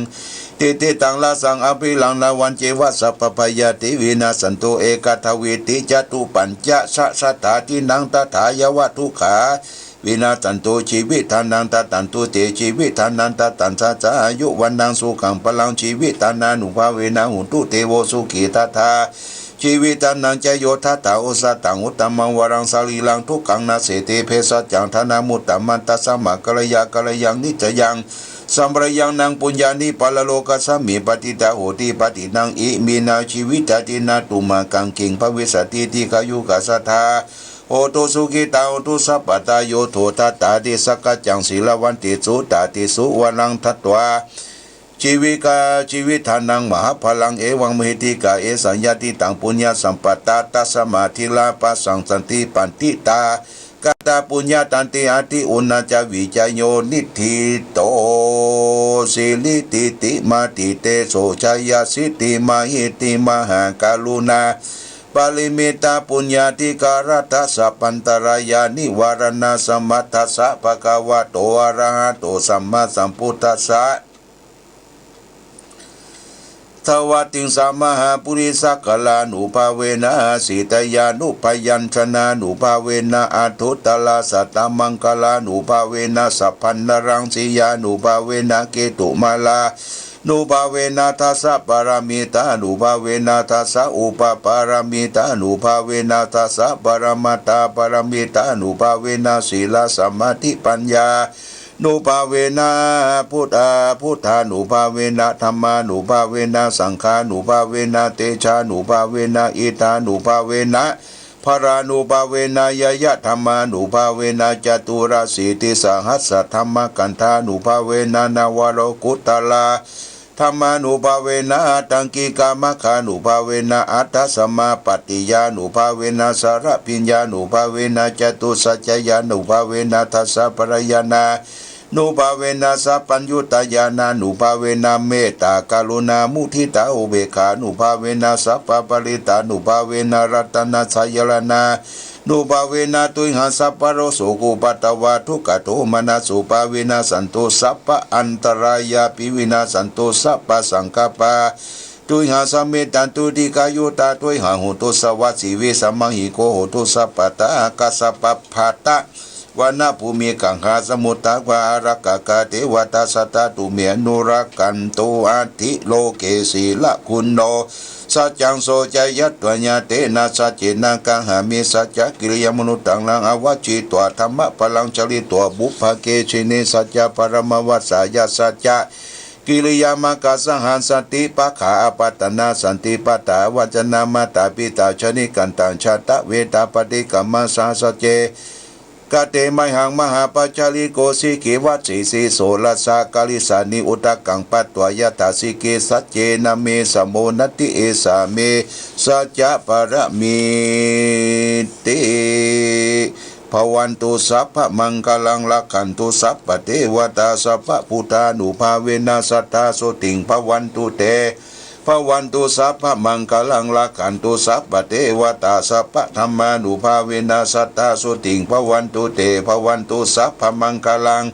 ทิฏฐิตัง รสสัง อะภิรัง นะวัน เจวะ สัพพะพะยาธิ วินาสสันตุ เอกัคคะ ทวิติ จะตุปัญจะ ชะชะตา ทินนัง ตถา ยะวะ ทุกขา วินาสสันตุ จีวิตานัง ดะดันตุ เต จีวิตานัง ดะดัญจะ สา อายุ วัณณัง สุขัง พะลัง จีวิตานานุภาเวนะ โหนตุ เทโว สุขิตะทา จีวิตานัง จะโย ตถา โอสะถัง อุตตะมัง วะรัง สะรีรัง ทุกขัง นะเสติ เภสัชชัง ทะนะมุตตะมัน ตัสสะมะ กัลยา กัลยัง นิสสยัง สัมปะยัง นัง ปุญญานิ ปะระโลกัสมิง ปะทิฏฐา โหติ ปะทิฏฐินัง อิมินา จีวิตาทินา ตุมะกัง คิง ภะวิสสะติ ทีฆายุกัสสะทา โหตุ สุขิตา โหนตุ สัพพะทา โย โถ ทัตตา ติ สักขะจัง สีลาวันติสุ ตาติสุ วะรัง ทัตถวา จีวิกา จีวิตานัง มหาพะลัง เอวัง มหิทธิกา เอสา ญาติตัง ปุญญะสัมปะทา ตัสสะมะ ทีรา ปะสัง สันติปันทิตา กะตา ปุญญะตันติ อะติอุณณะจะ วิจโย นิฏฐิโต สิริติติมาติ เตโส ชะยะสิทธิ มหิทธิ มหากะรุณา ปะริมิตตะปุญญาธิการัตถะ สัพพันตะรายา นิวาระณะสะมัตถะสะ ภะคะวะโต อะระหะโต สัมมาสัมพุทธัสสะ ทวติงสะ มหาปุริสะกัลลานุภาเวนะ สีตยานุพยัญชนะนุภาเวนะ อัฏฐุตตะระสัตตะมังคะลานุภาเวนะ สัพพันนรังสียานุภาเวนะ เกตุมาลา นุภาเวนะ ทัสสะปะระมิตานุภาเวนะ ทัสสะอุปปะระมิตานุภาเวนะ ทัสสะปะระมัตตาปะระมิตานุภาเวนะ สีลาสมาธิปัญญานุภาเวนะ พุทธา พุทธานุภาเวนะ ธัมมานุภาเวนะ สังฆานุภาเวนะ เตชานุภาเวนะ อิทธานุภาเวนะ พลานุภาเวนะ ญาญะธัมมานุภาเวนะ จตุรสีติสหัสสะธัมมะกันธานุภาเวนะ นวโลกุตตะลาธัมมานุภาเวนะ อัตถังกิกะมัคคานุภาเวนะ อัตถสมาปัตติญานุภาเวนะ สารพิญญานุภาเวนะ จตุสัจจะญาณุภาเวนะ ทัสสะปะระยานานุภาเวนะ สัพพัญญุตตะญาณานุภาเวนะ เมตตากรุณามุทิตาอุเบกขานุภาเวนะ สัพพะปะริตตานุภาเวนะ รัตนะไตรสรณานุภาเวนะ ตุยหังสัพพะโรคโสโกปัตตวาทุกขโทมนัสสุปาวินาสสันตุ สัพพะอันตรายาปิวินาสสันตุ สัพพะสังคัปปาตุยหังสะเมทันตุ ทีฆายุตาตุยหังโหตุ สะวาสีวิสะมังหิโกโหตุ สัพพะทากัสสะปะภาตะ วนะภูมิกังหาสมุทธา วาอารักขากา เทวตาสัตตาตุเม อนุรักขันตุ อัตถิโลเก สีลกุณโณ สัจจังโส จายัตถะ ญาเตนะ สัจเจนะ กังหามิ สัจจะกิริยามนุตตัง ลัง อวัชชิตวา ธัมมะปะลัง จาริตวา บุพพะเกสินิ สัจจะปะระมะวาสายา สัจจะกิริยา มะกะสะหัสสะติปะขะ อาปะตะนา สันติปะทา วัจจะนา มาตาปิตา ชะนิกันตัง ชาตะเวทา ปะฏิกรรมะ สะหัสสะเจ กะเตมะหัง มหาปัจจาลิโก สีขีวัสสีสีโส รัสสะกะลิสานิ อุทะกังปัตตวา ยะถาสีขี สัจเจนะ เม สะโม นัตถิ เอสาเม สัจจะปะระมิตติ ภะวันตุ สัพพะมังคะลัง รักขันตุ สัพพะเทวะตา สัพพะพุทธานุภาเวนะ สัทธาโสติง ภะวันตุเต ภะวันตุ สัพพะมังคะลัง รักขันตุ สัพพะเทวะตา สัพพะธัมมานุภาเวนะ สัทธาโสติง ภะวันตุเต ภะวันตุ สัพพะมังคะลัง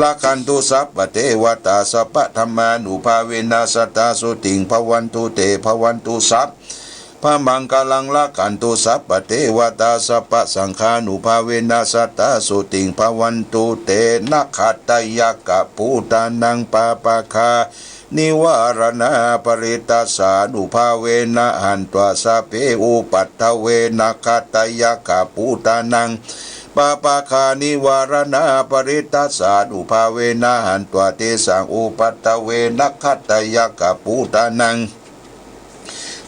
รักขันตุ สัพพะเทวะตา สัพพะธัมมานุภาเวนะ สัทธาโสติง ภะวันตุเต ภะวันตุ สัพพะมังคะลัง รักขันตุ สัพพะเทวะตา สัพพะสังฆานุภาเวนะ สัทธาโสติง ภะวันตุเต นะขัตตะยักขะปูตานัง ปาปะคา นิวาระณาปะริตตัสสานุภาเวนะ หันตวา สัพเพ อุปัฏฐะเว นะขัตตะยักขะปูตานัง ปาปะคา นิวาระณาปะริตตัสสานุภาเวนะ หันตวา เตสัง อุปัฏฐะเว นะขัตตะยักขะปูตานัง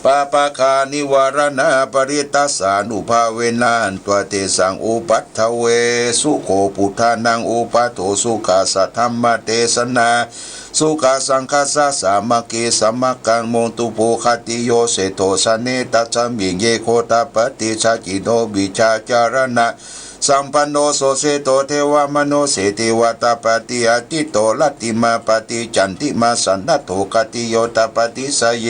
ปาปะคา นิวาระณาปะริตตัสสานุภาเวนะ หันตวา เตสัง อุปัฏฐะเว สุโขปุทธานัง อุปัฏโฐ สุขัสสะธัมมะเตสนา สุขัสสังฆัสสะ สามัคคี สมังคะ โมตุ ภูคะติโย เสโถ สะเน ตัสสะมิง เย โคตะปะติ ชาจิโน วิชชาจารณะ สัมปันโน โส เสโถ เทวะมโน เสติวะตะปะติ อะทิตโต รัตติมาปะติ จันติมา สะนะโถ คะติโย ตะปะติ สะเย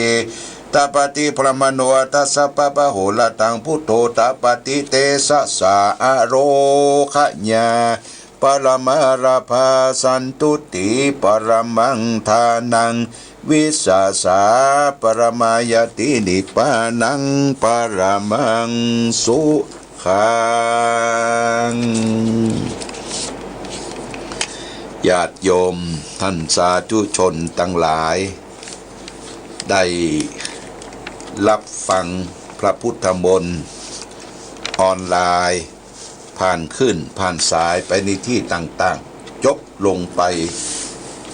ตะปะติ พรหมโน อัฏฐะสัพพะปะโหระตัง พุทโธ ตะปะติ เตสะสา อะโรคะญา ปะระมาราภา สันตุติ ปะระมังทานัง วิสสา ปะระมาญาติ นิพพานัง ปะระมังสุขัง ญาติโยมท่านสาธุชนตังหลาย ได้ฮับฟังพระพุทธมนต์ออนไลน์ ผ่านคลื่นผ่านสายไปในตี้ต่างๆ จบลงไป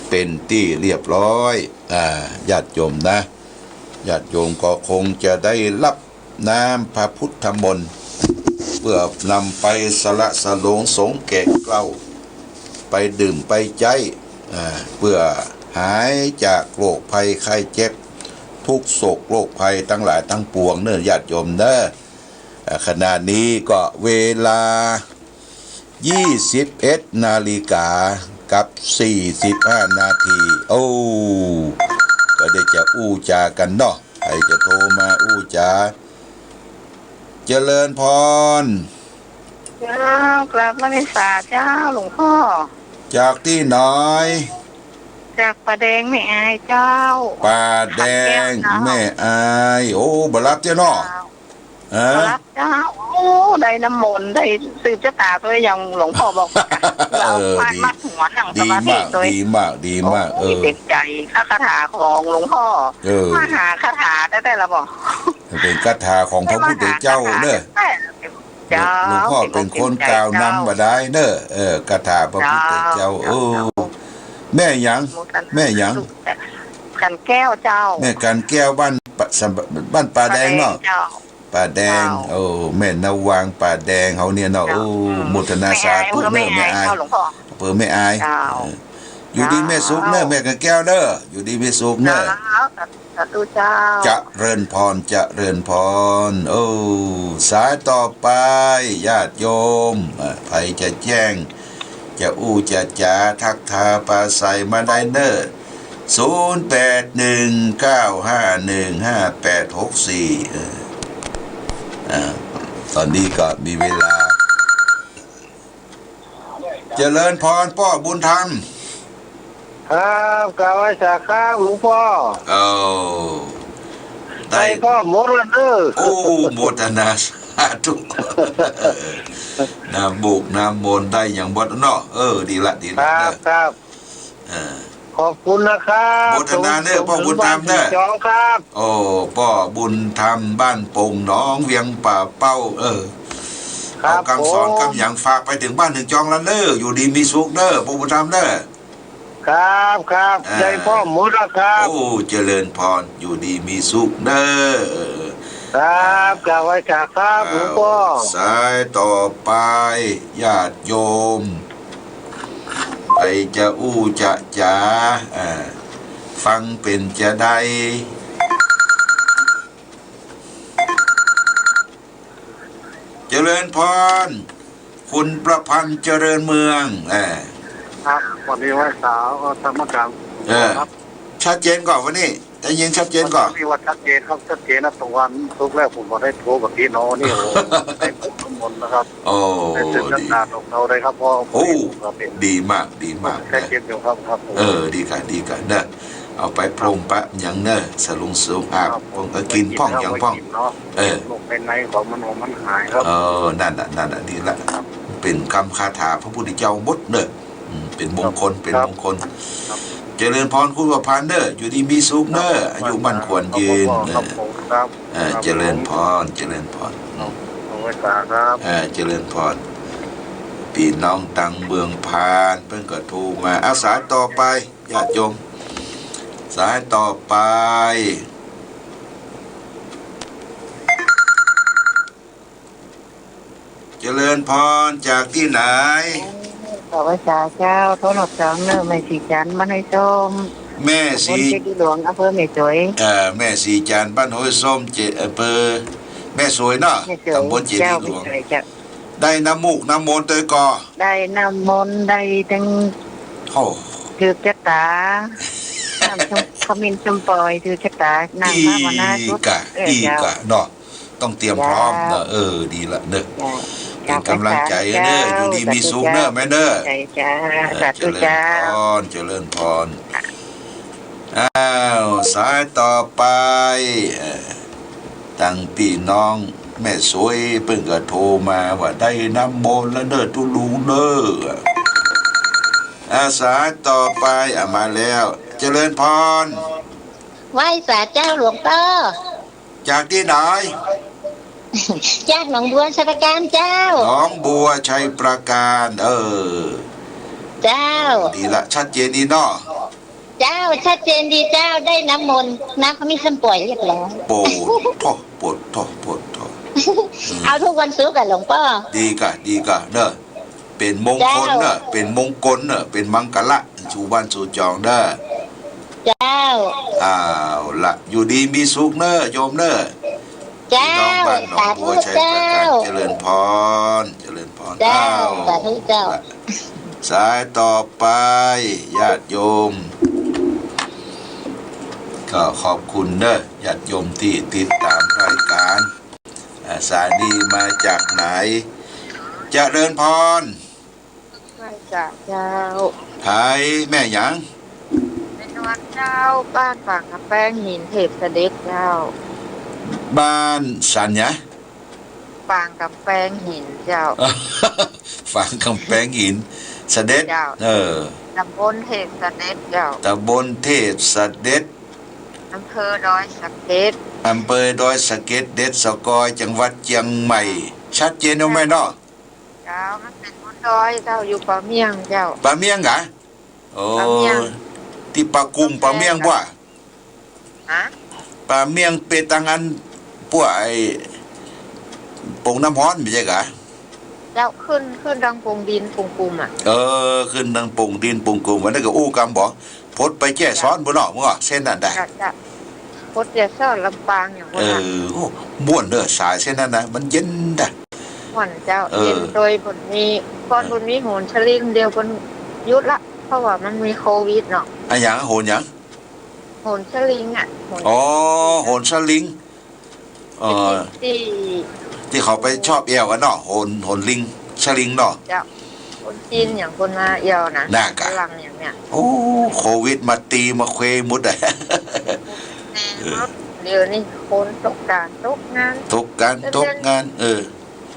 เป๋นตี้เรียบร้อย อ่า ญาติโยมนะ ญาติโยมก็คงจะได้ฮับน้ำพระพุทธมนต์ เปื้อนำไปสละสลงสงแก่เกล้า ไปดื่มไปใจ๊ อ่า เปื้อหายจากโรคภัยไข้เจ็บ ทุกข์โศกโรคภัยตังหลายตังปวงเน่อ ญาติโยมเน่อ อ่า ขณะนี้ก็เวลา ยี่สิบเอ็ดนาฬิกากับสี่สิบห้านาที โอ้ ก็ได้จะอู้จากั๋นเนาะ ใผจะโทรมาอู้จา เจริญพร เจ้า กราบนมัสการเจ้าหลวงพ่อ จากตี้ไหน จากป่าแดงแม่อายเจ้า ป่าแดง แม่อาย โอ้ บ่หลับเตี้ยเนาะ เจ้า เออ ครับเจ้า โอ้ ได้น้ำมนต์ ได้สืบชะตาตวย อย่างหลวงป้อบอก เออ เอาควาย ดี มัดหัวหนัง ดี สมาธิ มาก ตวย ดีมาก ดีมาก โอ้ย เออ เจ๋งใจ๋ คาถาของหลวงป้อ เออ มหาคาถาแต๊ๆ ละบ่ เป๋นคาถาของพระพุทธเจ้าเน่อ เจ้า หลวงป้อเป๋นคนกล่าวนำบ่ดายเน่อ เออ คาถาพระพุทธเจ้า เจ้า เออ เจ้า แม่หยัง แม่หยัง กันแก้วเจ้า แม่กันแก้ว บ้านป่า บ้านป่าแดงเนาะ ป่าแดงเจ้า ป่าแดง เจ้า โอ้ แม่นาวางป่าแดงเฮาเนี่ยเนาะ เจ้า โอ้ อืม โมทนาสาธุเน่อ แม่อาย แม่อาย เจ้าหลวงป้อ เปื้อแม่อาย เจ้า เออ อยู่ดีมีสุขเน่อ เจ้า แม่กันแก้วเน่อ อยู่ดีมีสุขเน่อ เจ้า สาธุเจ้า เจริญพร เจริญพร โอ้ สายต่อไป ญาติโยม อ่า ใผจะแจ้ง จะอู้จะจ๋า ทักทายปราศรัยมาได้เน่อ ศูนย์แปดหนึ่งเก้าห้าหนึ่งห้าแปดหกสี่ เออ อ่า ต๋อนนี้ก็มีเวลา เจริญพรป้อบุญธรรม ครับ กราบไหว้สาครับหลวงป้อ โอ้ ได้ ได้ป้อหมดแล้วเน่อ โอ้ โมทนาสาธุ น้ำมูกน้ำมนต์ได้อย่างหมดเนาะ เออ ดีละ ดีละ ครับ เน่อ ครับ เออ ขอบคุณนะครับ โมทนาเน่อ ป้อบุญธรรมเน่อ สมบัติจองครับ โอ้ ป้อบุญธรรม บ้านโป่งหนอง เวียงป่าเป้า เออ ครับ เอากำสอน ผม กำหยังฝากไปเถิงบ้านเถิงจองละเน่อ อยู่ดีมีสุขเน่อ ป้อบุญธรรมเน่อ ครับ ครับ อ่า ได้ป้อหมดแล้วครับ โอ้ เจริญพร อยู่ดีมีสุขเน่อ ครับ กราบไหว้สาครับหลวงป้อ อ้าว สายต่อไป ญาติโยม ใผจะอู้จะจ๋า อ่า ฟังเป๋นจาใด เจริญพร คุณประพันธ์เจริญเมือง เออ ครับ วันนี้ไหว้สาก็ธรรมกาล เออ ครับ ชัดเจนก่อ วันนี้ได้ยินชัดเจนก่อ วันนี้ว่าชัดเจนครับ ชัดเจนนะ ตะวันตกแล้ว ผมก็ได้โทรกับพี่น้องนี่ โอ้ ได้พบน้ำมนต์นะครับ โอ้ ได้เสร็จ ดี จากงานของเขาได้ครับ เพราะ โอ้ ผมก็เป็น ดีมาก ดีมาก ชัดเจนอยู่ครับ ครับผม เออ ดีก่ะ ดีก่ะเน่อ เอาไปพรมปะหยังเน่อ สลุงสุขอาบ ครับผม พงกะกินพ่องหยังพ่อง ไว้กินเนาะ เออ โรคภายในของมัน มันหายครับ เออ นั่นน่ะ นั่นน่ะ ดีละ ครับ เป๋นกำคาถาพระพุทธเจ้าหมดเน่อ อืม เป๋นมงคล ครับ เป๋นมงคล ครับ เจริญพรคุณประพันธ์เน่อ อยู่ดีมีสุขเน่อ ครับ อายุมั่นขวัญยืน ครับผม เน่อ ครับผม ครับ เออ ครับผม เจริญพร เจริญพร ครับ ขอบคุณครับ เออ เจริญพร ปี้น้องตังเมืองพาน เปิ้นก็โทรมา เอาสายต่อไป ญาติโยม สายต่อไป เจริญพร จากตี้ไหน ขอไหว้สาเจ้า โทรศัพท์เน่อ แม่ศรีจันทร์ บ้านห้วยส้ม แม่ศรี ตำบลเจดีย์หลวง อำเภอแม่สวย เอ่อ แม่ศรีจันทร์ บ้านห้วยส้ม เจ อำเภอแม่สวยเนาะ แม่สวย ตำบลเจดีย์หลวง เจ้า แม่สวยเจ้า ได้น้ำมูกน้ำมนต์ตวยก่อ ได้น้ำมนต์ ได้ตึง โอ้ ถืกชะตา น้ำส้ม ขมิ้นส้มปล่อย ถืกชะตา น้ำภาวนา อีกอะ เออ อีกอะ เจ้า เนาะ ต้องเตรียมพร้อมเน่อ เจ้า เออ ดีละเน่อ เจ้า เป๋นก๋ำลังใจ๋เน่อ เจ้า อยู่ดีมีสุขเน่อ สาธุเจ้า แม่เน่อ ใช่เจ้า เออ สาธุเจ้า เจริญพร เจริญพร อ้าว สายต่อไป เอ่อ ตังปี้น้องแม่สวยเปิ้นก็โทรมาว่าได้น้ำมนต์แล้วเน่อตุ๊ลุงเน่อ อ่า สายต่อไป อ่ะ มาแล้ว เจริญพร ไหว้สาเจ้าหลวงป้อ จากตี้ไหน จากหนองบัวชัยปราการเจ้า หนองบัวชัยปราการ เออ เจ้า ดีละ ชัดเจนดีเนาะ เจ้า ชัดเจนดีเจ้า ได้น้ำมนต์ น้ำขมิ้นส้มปล่อยเรียบร้อย โปดโธ่ โปดโธ่ โปดโธ่ เอาทุกวันศุกร์อะหลวงป้อ ดีก่ะ ดีก่ะเน่อ เป๋นมงคลเน่อ เจ้า เป๋นมงคลเน่อ เป๋นมังคละ สู่บ้านสู่จองเน่อ เจ้า เอาละ อยู่ดีมีสุขเน่อ โยมเน่อ เจ้า พี่น้องบ้านหนองบัวชัยปราการ สาธุเจ้า เจริญพร เจริญพร เจ้า อ้าว สาธุเจ้า ละ สายต่อไป ญาติโยม ก็ขอบคุณเน่อ ญาติโยมตี้ติดต๋ามรายก๋าน อ่า สายนี้มาจากไหน เจริญพร ไหว้สาเจ้า ใผ แม่หยัง แม่นวลเจ้า บ้านปากกำแป้ง หินเทพเสด็จเจ้า บ้านสันหยัง ปางก๋ำแปงหินเจ้า ปางก๋ำแปงหิน เสด็จ เจ้า เออ ตำบลเทพเสด็จเจ้า ตำบลเทพเสด็จ อำเภอดอยสะเก็ด อำเภอดอยสะเก็ด เด็ดสะกอย จังหวัดเจียงใหม่ ชัดเจนเอาไหมเนาะ เจ้า มันเป๋นบนดอยเจ้า อยู่ป่าเมี่ยงเจ้า ป่าเมี่ยงกะ โอ้ ป่าเมี่ยง ตี้ป่ากุ่ม ป่าเมี่ยงป้อ ฮะ ป่าเมี่ยงเป๋นตางอัน ป้อไอ้โป่งน้ำฮ้อน บ่ใจ้กะ เจ้า ขึ้น ขึ้นตางโป่งดินโป่งกุ่มอะ เออ ขึ้นตางโป่งดินโป่งกุ่ม วันนั้นก็อู้กำบ่ พดไปแจ้ซ้อนบุญเนาะ มึงว่าเส้นนั้นได้ จ้ะ จ้ะ พดแจ้ซ้อนลำปางอย่าง เออ โอ้ ม่วนเด้อ สายเส้นนั้นนะ มันเย็นได้ ม่วนเจ้า เออ เย็นโดยบ่มี ก่อนบ่มีโหนสลิง เดี๋ยวเปิ้นหยุดละ เพราะว่ามันมีโควิดเนาะ อะหยัง โหนหยัง โหนสลิงอะ โหน อ๋อ โหนสลิง เออ ตี้ ตี้เขาไปชอบแอ่วกั๋นเนาะ โหน โหนลิง สลิงเนาะ เจ้า คนจีนอย่างเปิ้นมาแอ่วนะ น่ากะ ฝรั่งอย่างเนี้ย โอ้ โควิดมาตี๋มาเคว้หมดอะ เออ เดี๋ยวนี้คนตกก๋านตกงาน ตกก๋านตกงาน เออ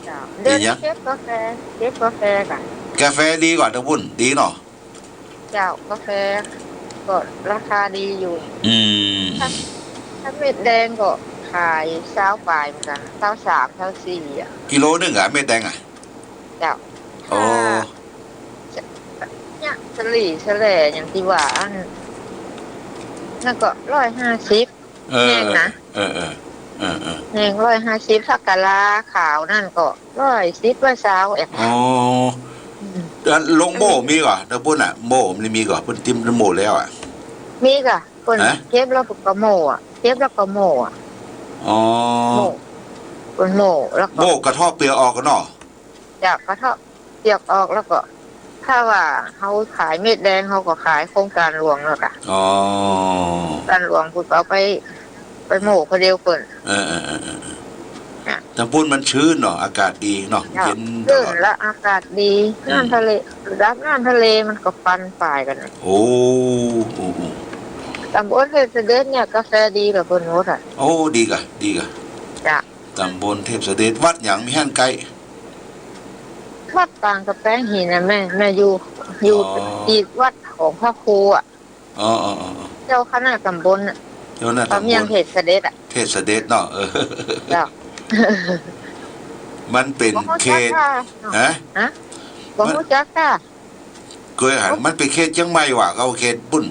เจ้า เดี๋ยวนี้เก็บก๋าแฟ เก็บก๋าแฟก่อน ก๋าแฟดีกว่าตางปุ้น ดีเนาะ เจ้า ก๋าแฟก็ราคาดีอยู่ อืม ถ้า ถ้าเม็ดแดงก็ขายซาวปลายเหมือนกั๋น ซาวสาม ซาวสี่อะ กิโลนึ่งอะ เม็ดแดงอะ เจ้า โอ้ ถ้า เนี่ย สะหลีสะแหล่อย่างตี้ว่าอั้น นั่นก็ ร้อยห้าสิบ เออ แห้งนะ เออ เออ เออ เออ แห้ง ร้อยห้าสิบ ถ้ากะลาขาวนั่นก็ ร้อยสิบ ร้อยซาวเอง อ๋อ อืม แล้วลงโม่มีก่อ ตางปุ้นอะ โม่มันมีก่อ ปุ้นติ๊มโม่แล้วอะ มีก่อ เปิ้น ฮะ เก็บแล้วก็โม่อะ เก็บแล้วก็โม่อะ อ๋อ โม่ เปิ้นโม่แล้วก็ โม่กระเทาะเปลือกออกก่อเนาะ เจ้า กระเทาะเปลือกออกแล้วก็ ถ้าว่าเฮาขายเม็ดแดง เฮาก็ขายโครงก๋านหลวงแล้วก่ะ อ๋อ โครงก๋านหลวงเปิ้นก็เอาไป ไปโม่คนเดียวเปิ้น เออ เออ เออ เออ เออ น่ะ ตางปุ้นมันชื้นเนาะ อากาศดีเนาะ เจ้า เย็นตลอด ชื้นและอากาศดี อืม น้ำทะเล ระดับน้ำทะเลมันก็ปันป่ายกั๋นน่ะ โอ้ โอ้ โอ้ ตำบลเทพเสด็จเนี่ย ก๋าแฟดีกว่าเปิ้นหมดอะ โอ้ ดีก่ะ ดีก่ะ จ้ะ ตำบลเทพเสด็จ วัดหยังมีหั้นใก้ วัดปางก๋ำแปงหินน่ะแม่ แม่อยู่ อยู่ อ๋อ ติดวัดของพระครูอะ อ๋อ อ๋อ อ๋อ อ๋อ เจ้าคณะตำบลน่ะ เจ้าคณะตำบล ป่าเมี่ยงเทพเสด็จอะ เทพเสด็จเนาะ เออ เจ้า มันเป๋นเขต บ่ฮู้จักค่ะ ฮะ ฮะ บ่ฮู้จักค่ะ เกยหัน มันเป๋นเขตเจียงใหม่หว่า ก็เขตปุ้น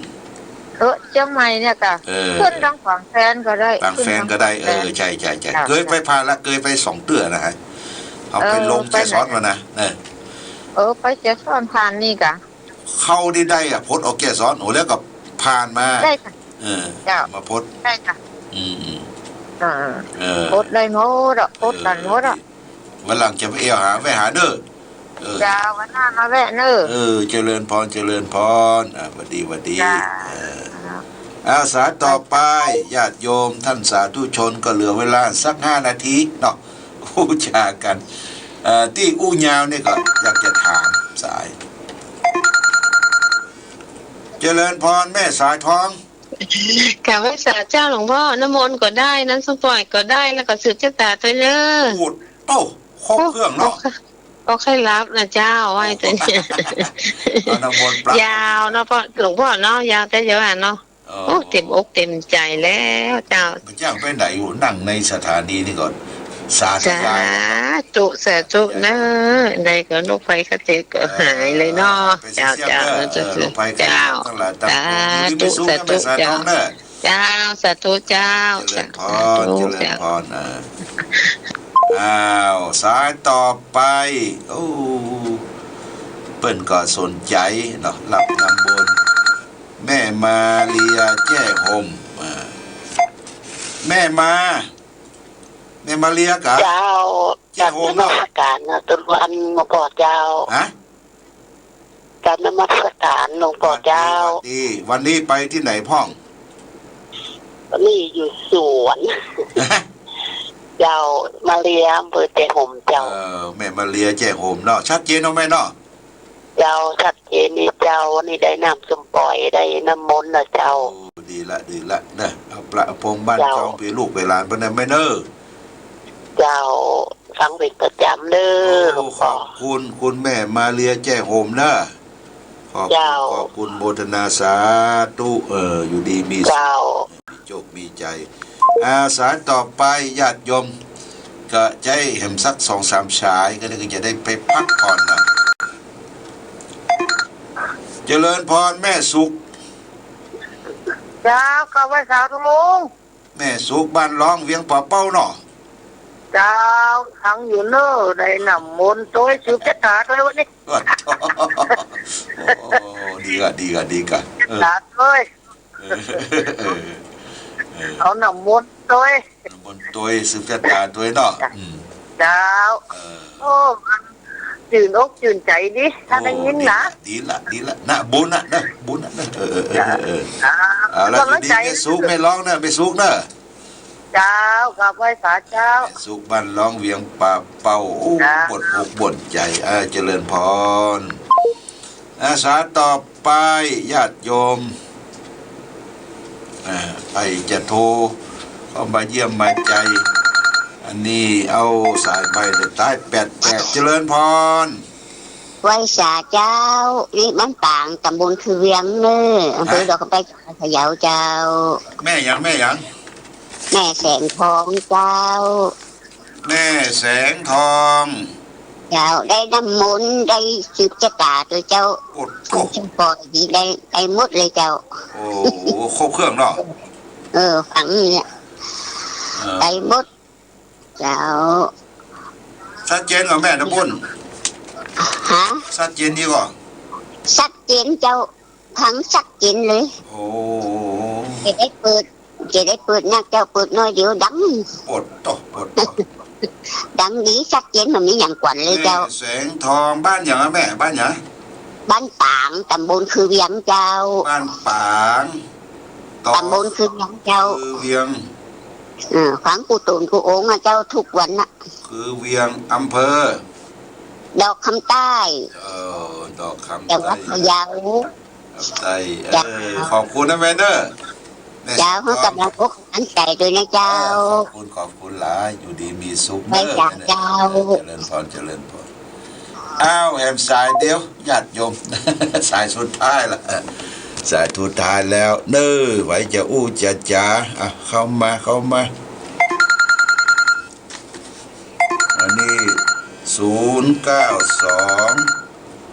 เออ เจียงใหม่เนี่ยก่ะ เออ ขึ้นตางปางแฟนก็ได้ ปางแฟนก็ได้ ขึ้นตางปางแฟน เออ ใจ้ ใจ้ ใจ้ เจ้า เกยไปผ่านละ เกยไปสองเตื้อนะฮะ เอาไป เออ ลงแจ้ซ้อนมานะ เออ เออ ไปแจ้ซ้อนผ่านนี่ก่ะ เข้านี่ได้อะ พดออกแจ้ซ้อน โอ้ แล้วก็ผ่านมา ได้ค่ะ เออ เจ้า มาพด ได้ค่ะ อืม อืม อ่า เออ พดได้หมดอะ พดกั๋นหมดอะ เออ วันหลังจะไปแอ่วหา แวะหาเน้อ เออ เจ้า วันหน้ามาแวะเน้อ เออ เจริญพร เจริญพร อ่า หวัดดี หวัดดี เจ้า เออ อ่า สายต่อไป ญาติโยมท่านสาธุชน ก็เหลือเวลาสักห้านาทีเนาะ บูชากั๋น เอ่อ ตี้อู้ยาวนี่ก็อยากจะถามสาย เจริญพรแม่สายทอง กราบไหว้สาเจ้าหลวงป้อ น้ำมนต์ก็ได้ น้ำส้มป่อยก็ได้ แล้วก็สืบชะตาตวยเน้อ โอ้ โอ้ ครบเครื่องเนาะ โอ้ บ่ค่อยหลับนะเจ้า ไหว้ตวย เอาน้ำมนต์ปราบ ยาวเนาะป้อ หลวงป้อเนาะ ยาวแต่เดี๋ยวอ่ะเนาะ อ๋อ โอ้ เต็มอกเต็มใจ๋แล้วเจ้า บ่จ้างไปไหนอยู่ นั่งในสถานีนี่ก็สาธยาย สาธุ สาธุเน้อ ได้ก็โรคภัยไข้เจ็บก็หายเลยเนาะ เออ เจ้า เจ้า เออ โรคภัยไข้เจ็บทั้งหลาย เจ้า ตาม สาธุ อยู่ดีมีสุขนะ สาธุ แม่สายทองเน้อ เจ้า สาธุเจ้า เจริญพร สาธุ เจริญพร เจ้า เออ อ้าว สายต่อไป โอ้ เปิ้นก็สนใจ๋เนาะ รับน้ำมนต์ แม่มาเรียแจ้ห่ม อ่า แม่มา แม่มาเรียกะ เจ้า แจ้ห่มเนาะ กราบนมัสการนะ ตุลวันหลวงป้อเจ้า ฮะ กราบนมัสการหลวงป้อเจ้า หวัดดี หวัดดี วันนี้ไปตี้ไหนพ่อง วันนี้อยู่สวน เจ้า มาเรีย อำเภอแจ้ห่มเจ้า เออ แม่มาเรียแจ้ห่มเนาะ ชัดเจนเนาะแม่เนาะ เจ้า ชัดเจนนี่เจ้า นี่ได้น้ำส้มป่อย ได้น้ำมนต์นะเจ้า โอ้ ดีละ ดีละเน้อ เอาประพรมบ้าน เจ้า จ้องเปื้อลูกเปื้อหลานเปิ้นนะแม่เน้อ เจ้า ฟังเป๋นประจ๋ำเน่อ โอ้ หลวงพ่อ ขอบคุณ คุณแม่มาเลียแจ้ห่มเน่อ ขอบคุณ เจ้า ขอบคุณ โมทนาสาธุ เออ อยู่ดีมีสุข เจ้า มีโจคมีใจ๋ อ่า สายต่อไป ญาติโยม ก็ใจ๊แหมสักสองสามสาย ก็ได้ ก็จะได้ไปพักผ่อนน่ะ เจริญพรแม่สุข เจ้า กราบไหว้สาธุลุง แม่สุขบ้านร้องเวียงป่าเป้าเนาะ เจ้า ฟังอยู่เน่อ ได้น้ำมนต์ตวย สืบจะต๋าตวยวันนี้ โอ้ ดีก่ะ ดีก่ะ ดีก่ะ เออ ต๋าตวย เออ เออ เออ เอาน้ำมนต์ตวย น้ำมนต์ตวย สืบจะต๋าตวยเนาะ อืม เจ้า เออ โอ้ มันจื่นอกจื่นใจ๋ดี ถ้าได้ยินนะ โอ้ ดีละ ดีละ ดีละ นะ บุญนะ นะ บุญนะ นะ เออ เออ เออ เออ เออ เจ้า เอาละ กำลังใจ๋ อยู่ดีแม่สุข แม่ร้องเน่อ แม่สุขเน่อ เจ้า กราบไหว้สาเจ้า แม่สุขบ้านร้องเวียงป่าเป้า โอ้ เจ้า บ่นอกบ่นใจ๋ เออ เจริญพร อ่า สายต่อไป ญาติโยม อ่า ใผจะโทรเข้ามาเยี่ยมมาใจ๋ อันนี้เอาสายใหม่เลย สายแปดแปด เจริญพร ไหว้สาเจ้า นี่บ้านปาง ต๋ำบลคือเวียงเน่อ อำเภอ ฮะ ดอกคำใต้ จังหวัดพะเยาเจ้า แม่หยัง แม่หยัง แม่แสงทองเจ้า แม่แสงทอง เจ้า ได้น้ำมนต์ ได้สืบจะต๋าตวยเจ้า โอ้โห เจ้า ปอยดี ได้ ได้หมดเลยเจ้า โอ้โห ครบเครื่องเนาะ เออ ฟังเนี่ย เออ ได้หมด เจ้า ชัดเจนก่อแม่ตะบุญ ฮะ ชัดเจนดีก่อ ชัดเจนเจ้า ฟังชัดเจนเลย โอ้ จะได้เปิด จะได้เปิดนักเจ้า เปิดน้อยเดี๋ยวดัง ปวดโต ปวดโต ดังดีชัดเจน บ่มีหยังกวนเลยเจ้า แม่แสงทอง บ้านหยังอะแม่ บ้านหยัง บ้านปาง ต๋ำบลคือเวียงเจ้า บ้านปาง ต๋ำบลคือเวียงเจ้า คือเวียง เออ ฟังกู้ตนกู้องค์อะเจ้า กู้วันน่ะ คือเวียง อำเภอ ดอกคำใต้ เออ ดอกคำใต้ จังหวัดพะเยา คำใต้ เจ้า เออ ขอบคุณนะแม่เน่อ แม่ เจ้า สมพร เฮาก๋ำลังอกก๋ำลังใจ๋ตวยนะเจ้า เออ ขอบคุณ ขอบคุณหลาย อยู่ดีมีสุขเน่อ ไหว้สาเจ้า เจริญพร เจริญพร อ้าว แหมสายเดียว ญาติโยม สายสุดท้ายละ สายสุดท้ายแล้วเน่อ ไหวจะอู้จะจ๋า อ่ะ เข้ามา เข้ามา อันนี้ ศูนย์เก้าสอง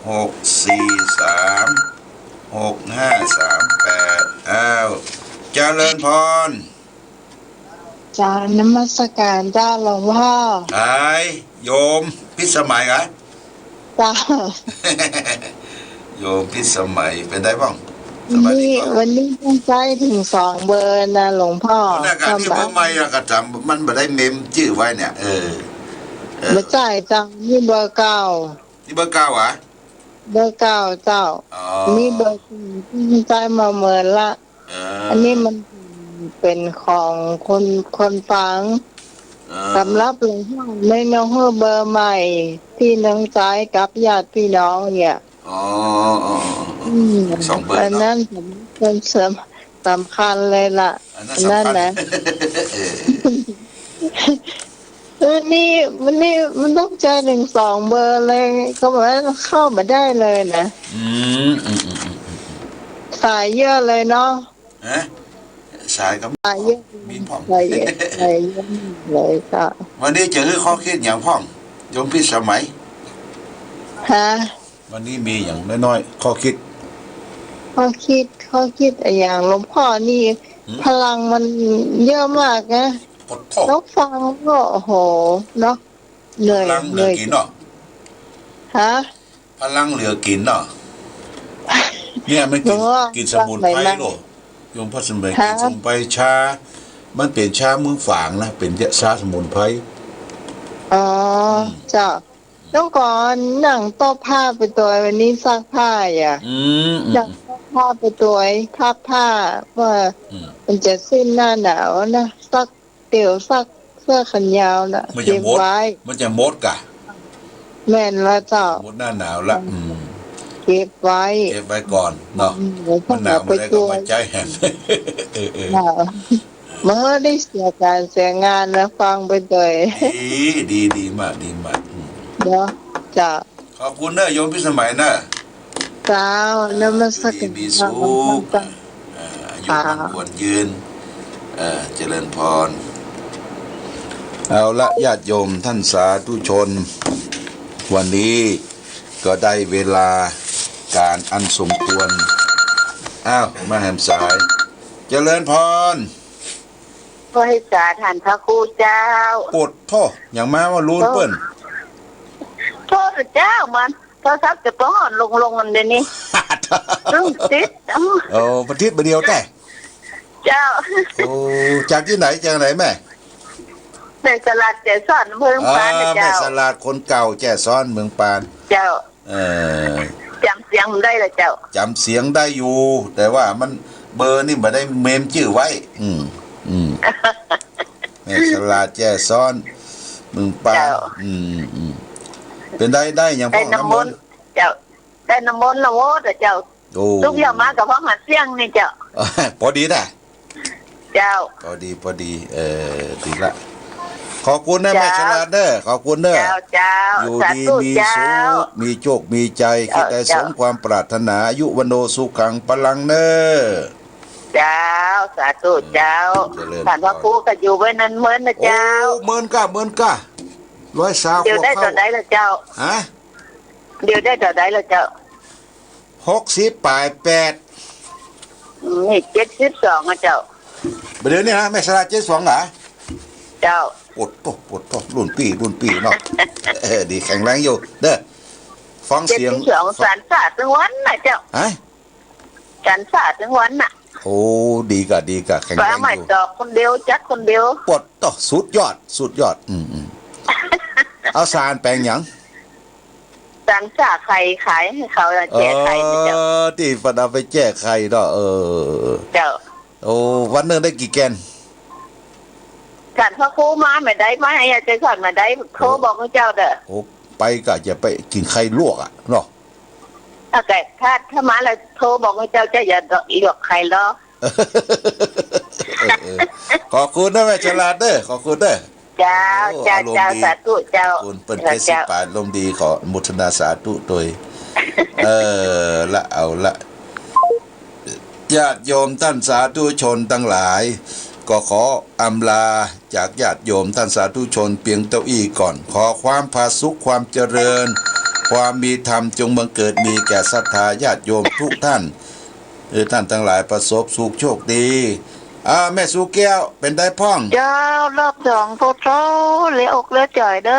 หกสี่สาม หกห้าสามแปด อ้าว เจริญพร เจ้า นมัสการเจ้าหลวงพ่อ ไอ้ โยมพิสมัยเหรอ เจ้า โยมพิสมัย เป๋นใดบ้าง สบายดีก่อ วันนี้ วันนี้ต้องใจ๊เถิงสองเบอร์นะหลวงพ่อ วันนั้นก็ นี่เบอร์ใหม่อะ ก็จ๋ำ มันบ่ได้เมมจื้อไว้เนี่ย เออ เออ บ่ใจ้เจ้า นี่เบอร์เก่า นี่เบอร์เก่าเหรอ เบอร์เก่าเจ้า อ๋อ นี่เบอร์ใจ้มาเมินละ เออ อันนี้มันเป๋นของคน คนฟัง เออ สำหรับหลวงพ่อในน้องเบอร์ใหม่ ที่น้องใจ๊กับญาติพี่น้องเนี่ย อ๋อ อ๋อ อ๋อ อ๋อ อืม สองเบอร์เนาะ อันนั้นสำคัญ สำคัญเลยล่ะ อันนั้น อันนั้น สำคัญ นะ เออ เออ นี่ มันนี่ มันต้องใจ๊เถิงสองเบอร์เลย ก็บอกว่าเข้ามาได้เลยนะ อืม อืม อืม อืม อืม สายเยอะเลยเนาะ ฮะ สายก็ สายเยอะ มีพ่อง สายเยอะ สายเยอะเลยค่ะ วันนี้จะหื้อข้อคิดหยังพ่อง โยมพิสมัย ฮะ วันนี้มีหยังน้อยๆ ข้อคิด ข้อคิด ข้อคิดอะหยัง หลวงพ่อนี่ หืม พลังมันเยอะมากนะ ปวดท้อง แล้วฟังก็ โอ้โห เนาะ เหนื่อย พลังเหลือกิ๋นเนาะ เหนื่อย ฮะ พลังเหลือกิ๋นเนาะ เนี่ยมันกิ๋น หลวงพ่อ กิ๋นสมุนไพร ว่าไงนะ โลด โยมพิสมัย ฮะ กิ๋นสมุนไพร ชา มันเป๋นชาเมืองฝางนะ เป๋นชาสมุนไพร อ๋อ อืม เจ้า เมื่อก่อนนั่งต้อผ้าไปตวย วันนี้ซักผ้าอ่ะ อืม อืม นั่งต้อผ้าไปตวย พับผ้า ว่า อืม มันจะสิ้นหน้าหนาวนะ ซักเดี่ยว ซักเสื้อแขนยาวน่ะ มันจะหมด เก็บไว้ มันจะหมดก่ะ แม่นละเจ้า หมดหน้าหนาวละ อืม เก็บไว้ เก็บไว้ก่อนเนาะ อืม มันหนาวเมื่อใดก็มาใจ๊แหม เออ เออ เจ้า เออ บ่ได้เสียก๋านเสียงานนะ ฟังไปตวย ดี ดี ดีมาก ดีมาก อืม เนาะ เจ้า ขอบคุณเน้อ โยมพิสมัยเน้อ เจ้า เอ่อ นมัสการ อยู่ดีมีสุข เจ้า เอ่อ อายุมั่นขวัญยืน เอ่อ เจริญพร เอาละ ญาติโยมท่านสาธุชน วันนี้ก็ได้เวลาก๋านอันสมควร อ้าว มาแหมสาย เจริญพร ไหว้สาท่านพระครูเจ้า โปดโธ่ หยังมาว่าลูนเปิ้น โธ่เจ้า มันโทรศัพท์จะป้องอ่อนลงๆ อันเดี๋ยวนี้ ตึงติด เอ้า โอ้ บ่ติดบ่าเดี่ยวแต๊ เจ้า โอ้ จากตี้ไหน จากไหนแม่ แม่สลาดแจ้ซ้อน เมืองปานน่ะ อ่า เจ้า แม่สลาดคนเก่า แจ้ซ้อน เมืองปาน เจ้า เออ จ๋ำเสียงบ่ได้ละเจ้า จ๋ำเสียงได้อยู่ แต่ว่ามัน เบอร์นี่บ่ได้เมมจื้อไว้ อืม อืม แม่สลาดแจ้ซ้อน เมืองปาน เจ้า อืม อืม เป๋นใด ได้หยังพ่อง ได้น้ำมนต์ น้ำมนต์ เจ้า ได้น้ำมนต์ละโว้ยเจ้า โอ้ ตุ๊กเยียะมาก็พ่องหาเสียงนี่เจ้า ปอดีนะ เจ้า ปอดี ปอดี เออ ดีละ ขอบคุณนะ เจ้า แม่สลาดเน้อ ขอบคุณเน้อ เจ้า เจ้า อยู่ดี สาธุ มีสุข เจ้า มีโจค มีชัย เจ้า คิดใด เจ้า สมความปรารถนา อายุ วัณโณ สุขัง พลัง เน้อ เจ้า สาธุ เจ้า เจริญพร ท่านพระครูก็อยู่ไว้นั้นเมินนะเจ้า โอ้ เมินก้า เมินก้า ร้อยสาม เดี๋ยวได้ ขวบ เต้าใดละเจ้า ฮะ เดี๋ยวได้เต้าใดละเจ้า หกสิบป๋ายแปด นี่เจ็ดสิบสองอะเจ้า บ่าเดี่ยวนี้นะ แม่สลาดเจ็ดสองเหรอ เจ้า โปดโธ่ โปดโธ่ รุ่นปี้ รุ่นปี้เนาะ เออ ดี แข็งแรงอยู่ เน้อ ฟังเสียง เจ็ดสิบสอง สรรเสริญตึงวันน่ะเจ้า ฮะ สรรเสริญตึงวันน่ะ โอ้ ดีก้า ดีก้า แข็งแรงอยู่ ปาไม้ตอกคนเดียว จัดคนเดียว โปดโธ่ สุดยอด สุดยอด อืม อืม เอาสารแป๋งหยัง สารสาไข่ขายหื้อเขาน่ะ แจ้ไข่น่ะเจ้า เออ ตี้เปิ้นเอาไปแจ้ไข่เนาะ เออ เจ้า โอ้ วันนึ่งได้กี่แก่น ท่านพระครูมาบ่าใด มาหื้ออาจารย์สอนบ่าใด โทรบอกหื้อเจ้าเต๊อะ โอ้ ไปก็จะไปกิ๋นไข่ลวกอะเนาะ ถ้าแก ถ้า ถ้ามาแล้วโทรบอกหื้อเจ้า จะอย่าลวกไข่ลอ เออ เออ ขอบคุณเน้อแม่สลาดเน้อ ขอบคุณเน้อ เจ้า โอ้ เจ้า อารมณ์ดี เจ้า สาธุเจ้า ขอบคุณเปิ้น เจ้า เจ็ดสิบป๋าย อารมณ์ดี ขออนุโมทนาสาธุตวย เออ ละ เอาละ ญาติโยมต้านสาธุชนตังหลาย ก็ขออำลาจากญาติโยมต้านสาธุชนเปียงเต้าอี้ก่อน ขอความผาสุก ความเจริญ ความมีธรรมจงบังเกิดมีแก่ศรัทธาญาติโยมทุกท่าน เออ ท่านตังหลายประสบสุขโชคดี อ่า แม่สุแก้ว เป๋นใดพ่อง เจ้า รอบสองโพธิ์โสเหลืออกเหลือจ่อยเน้อ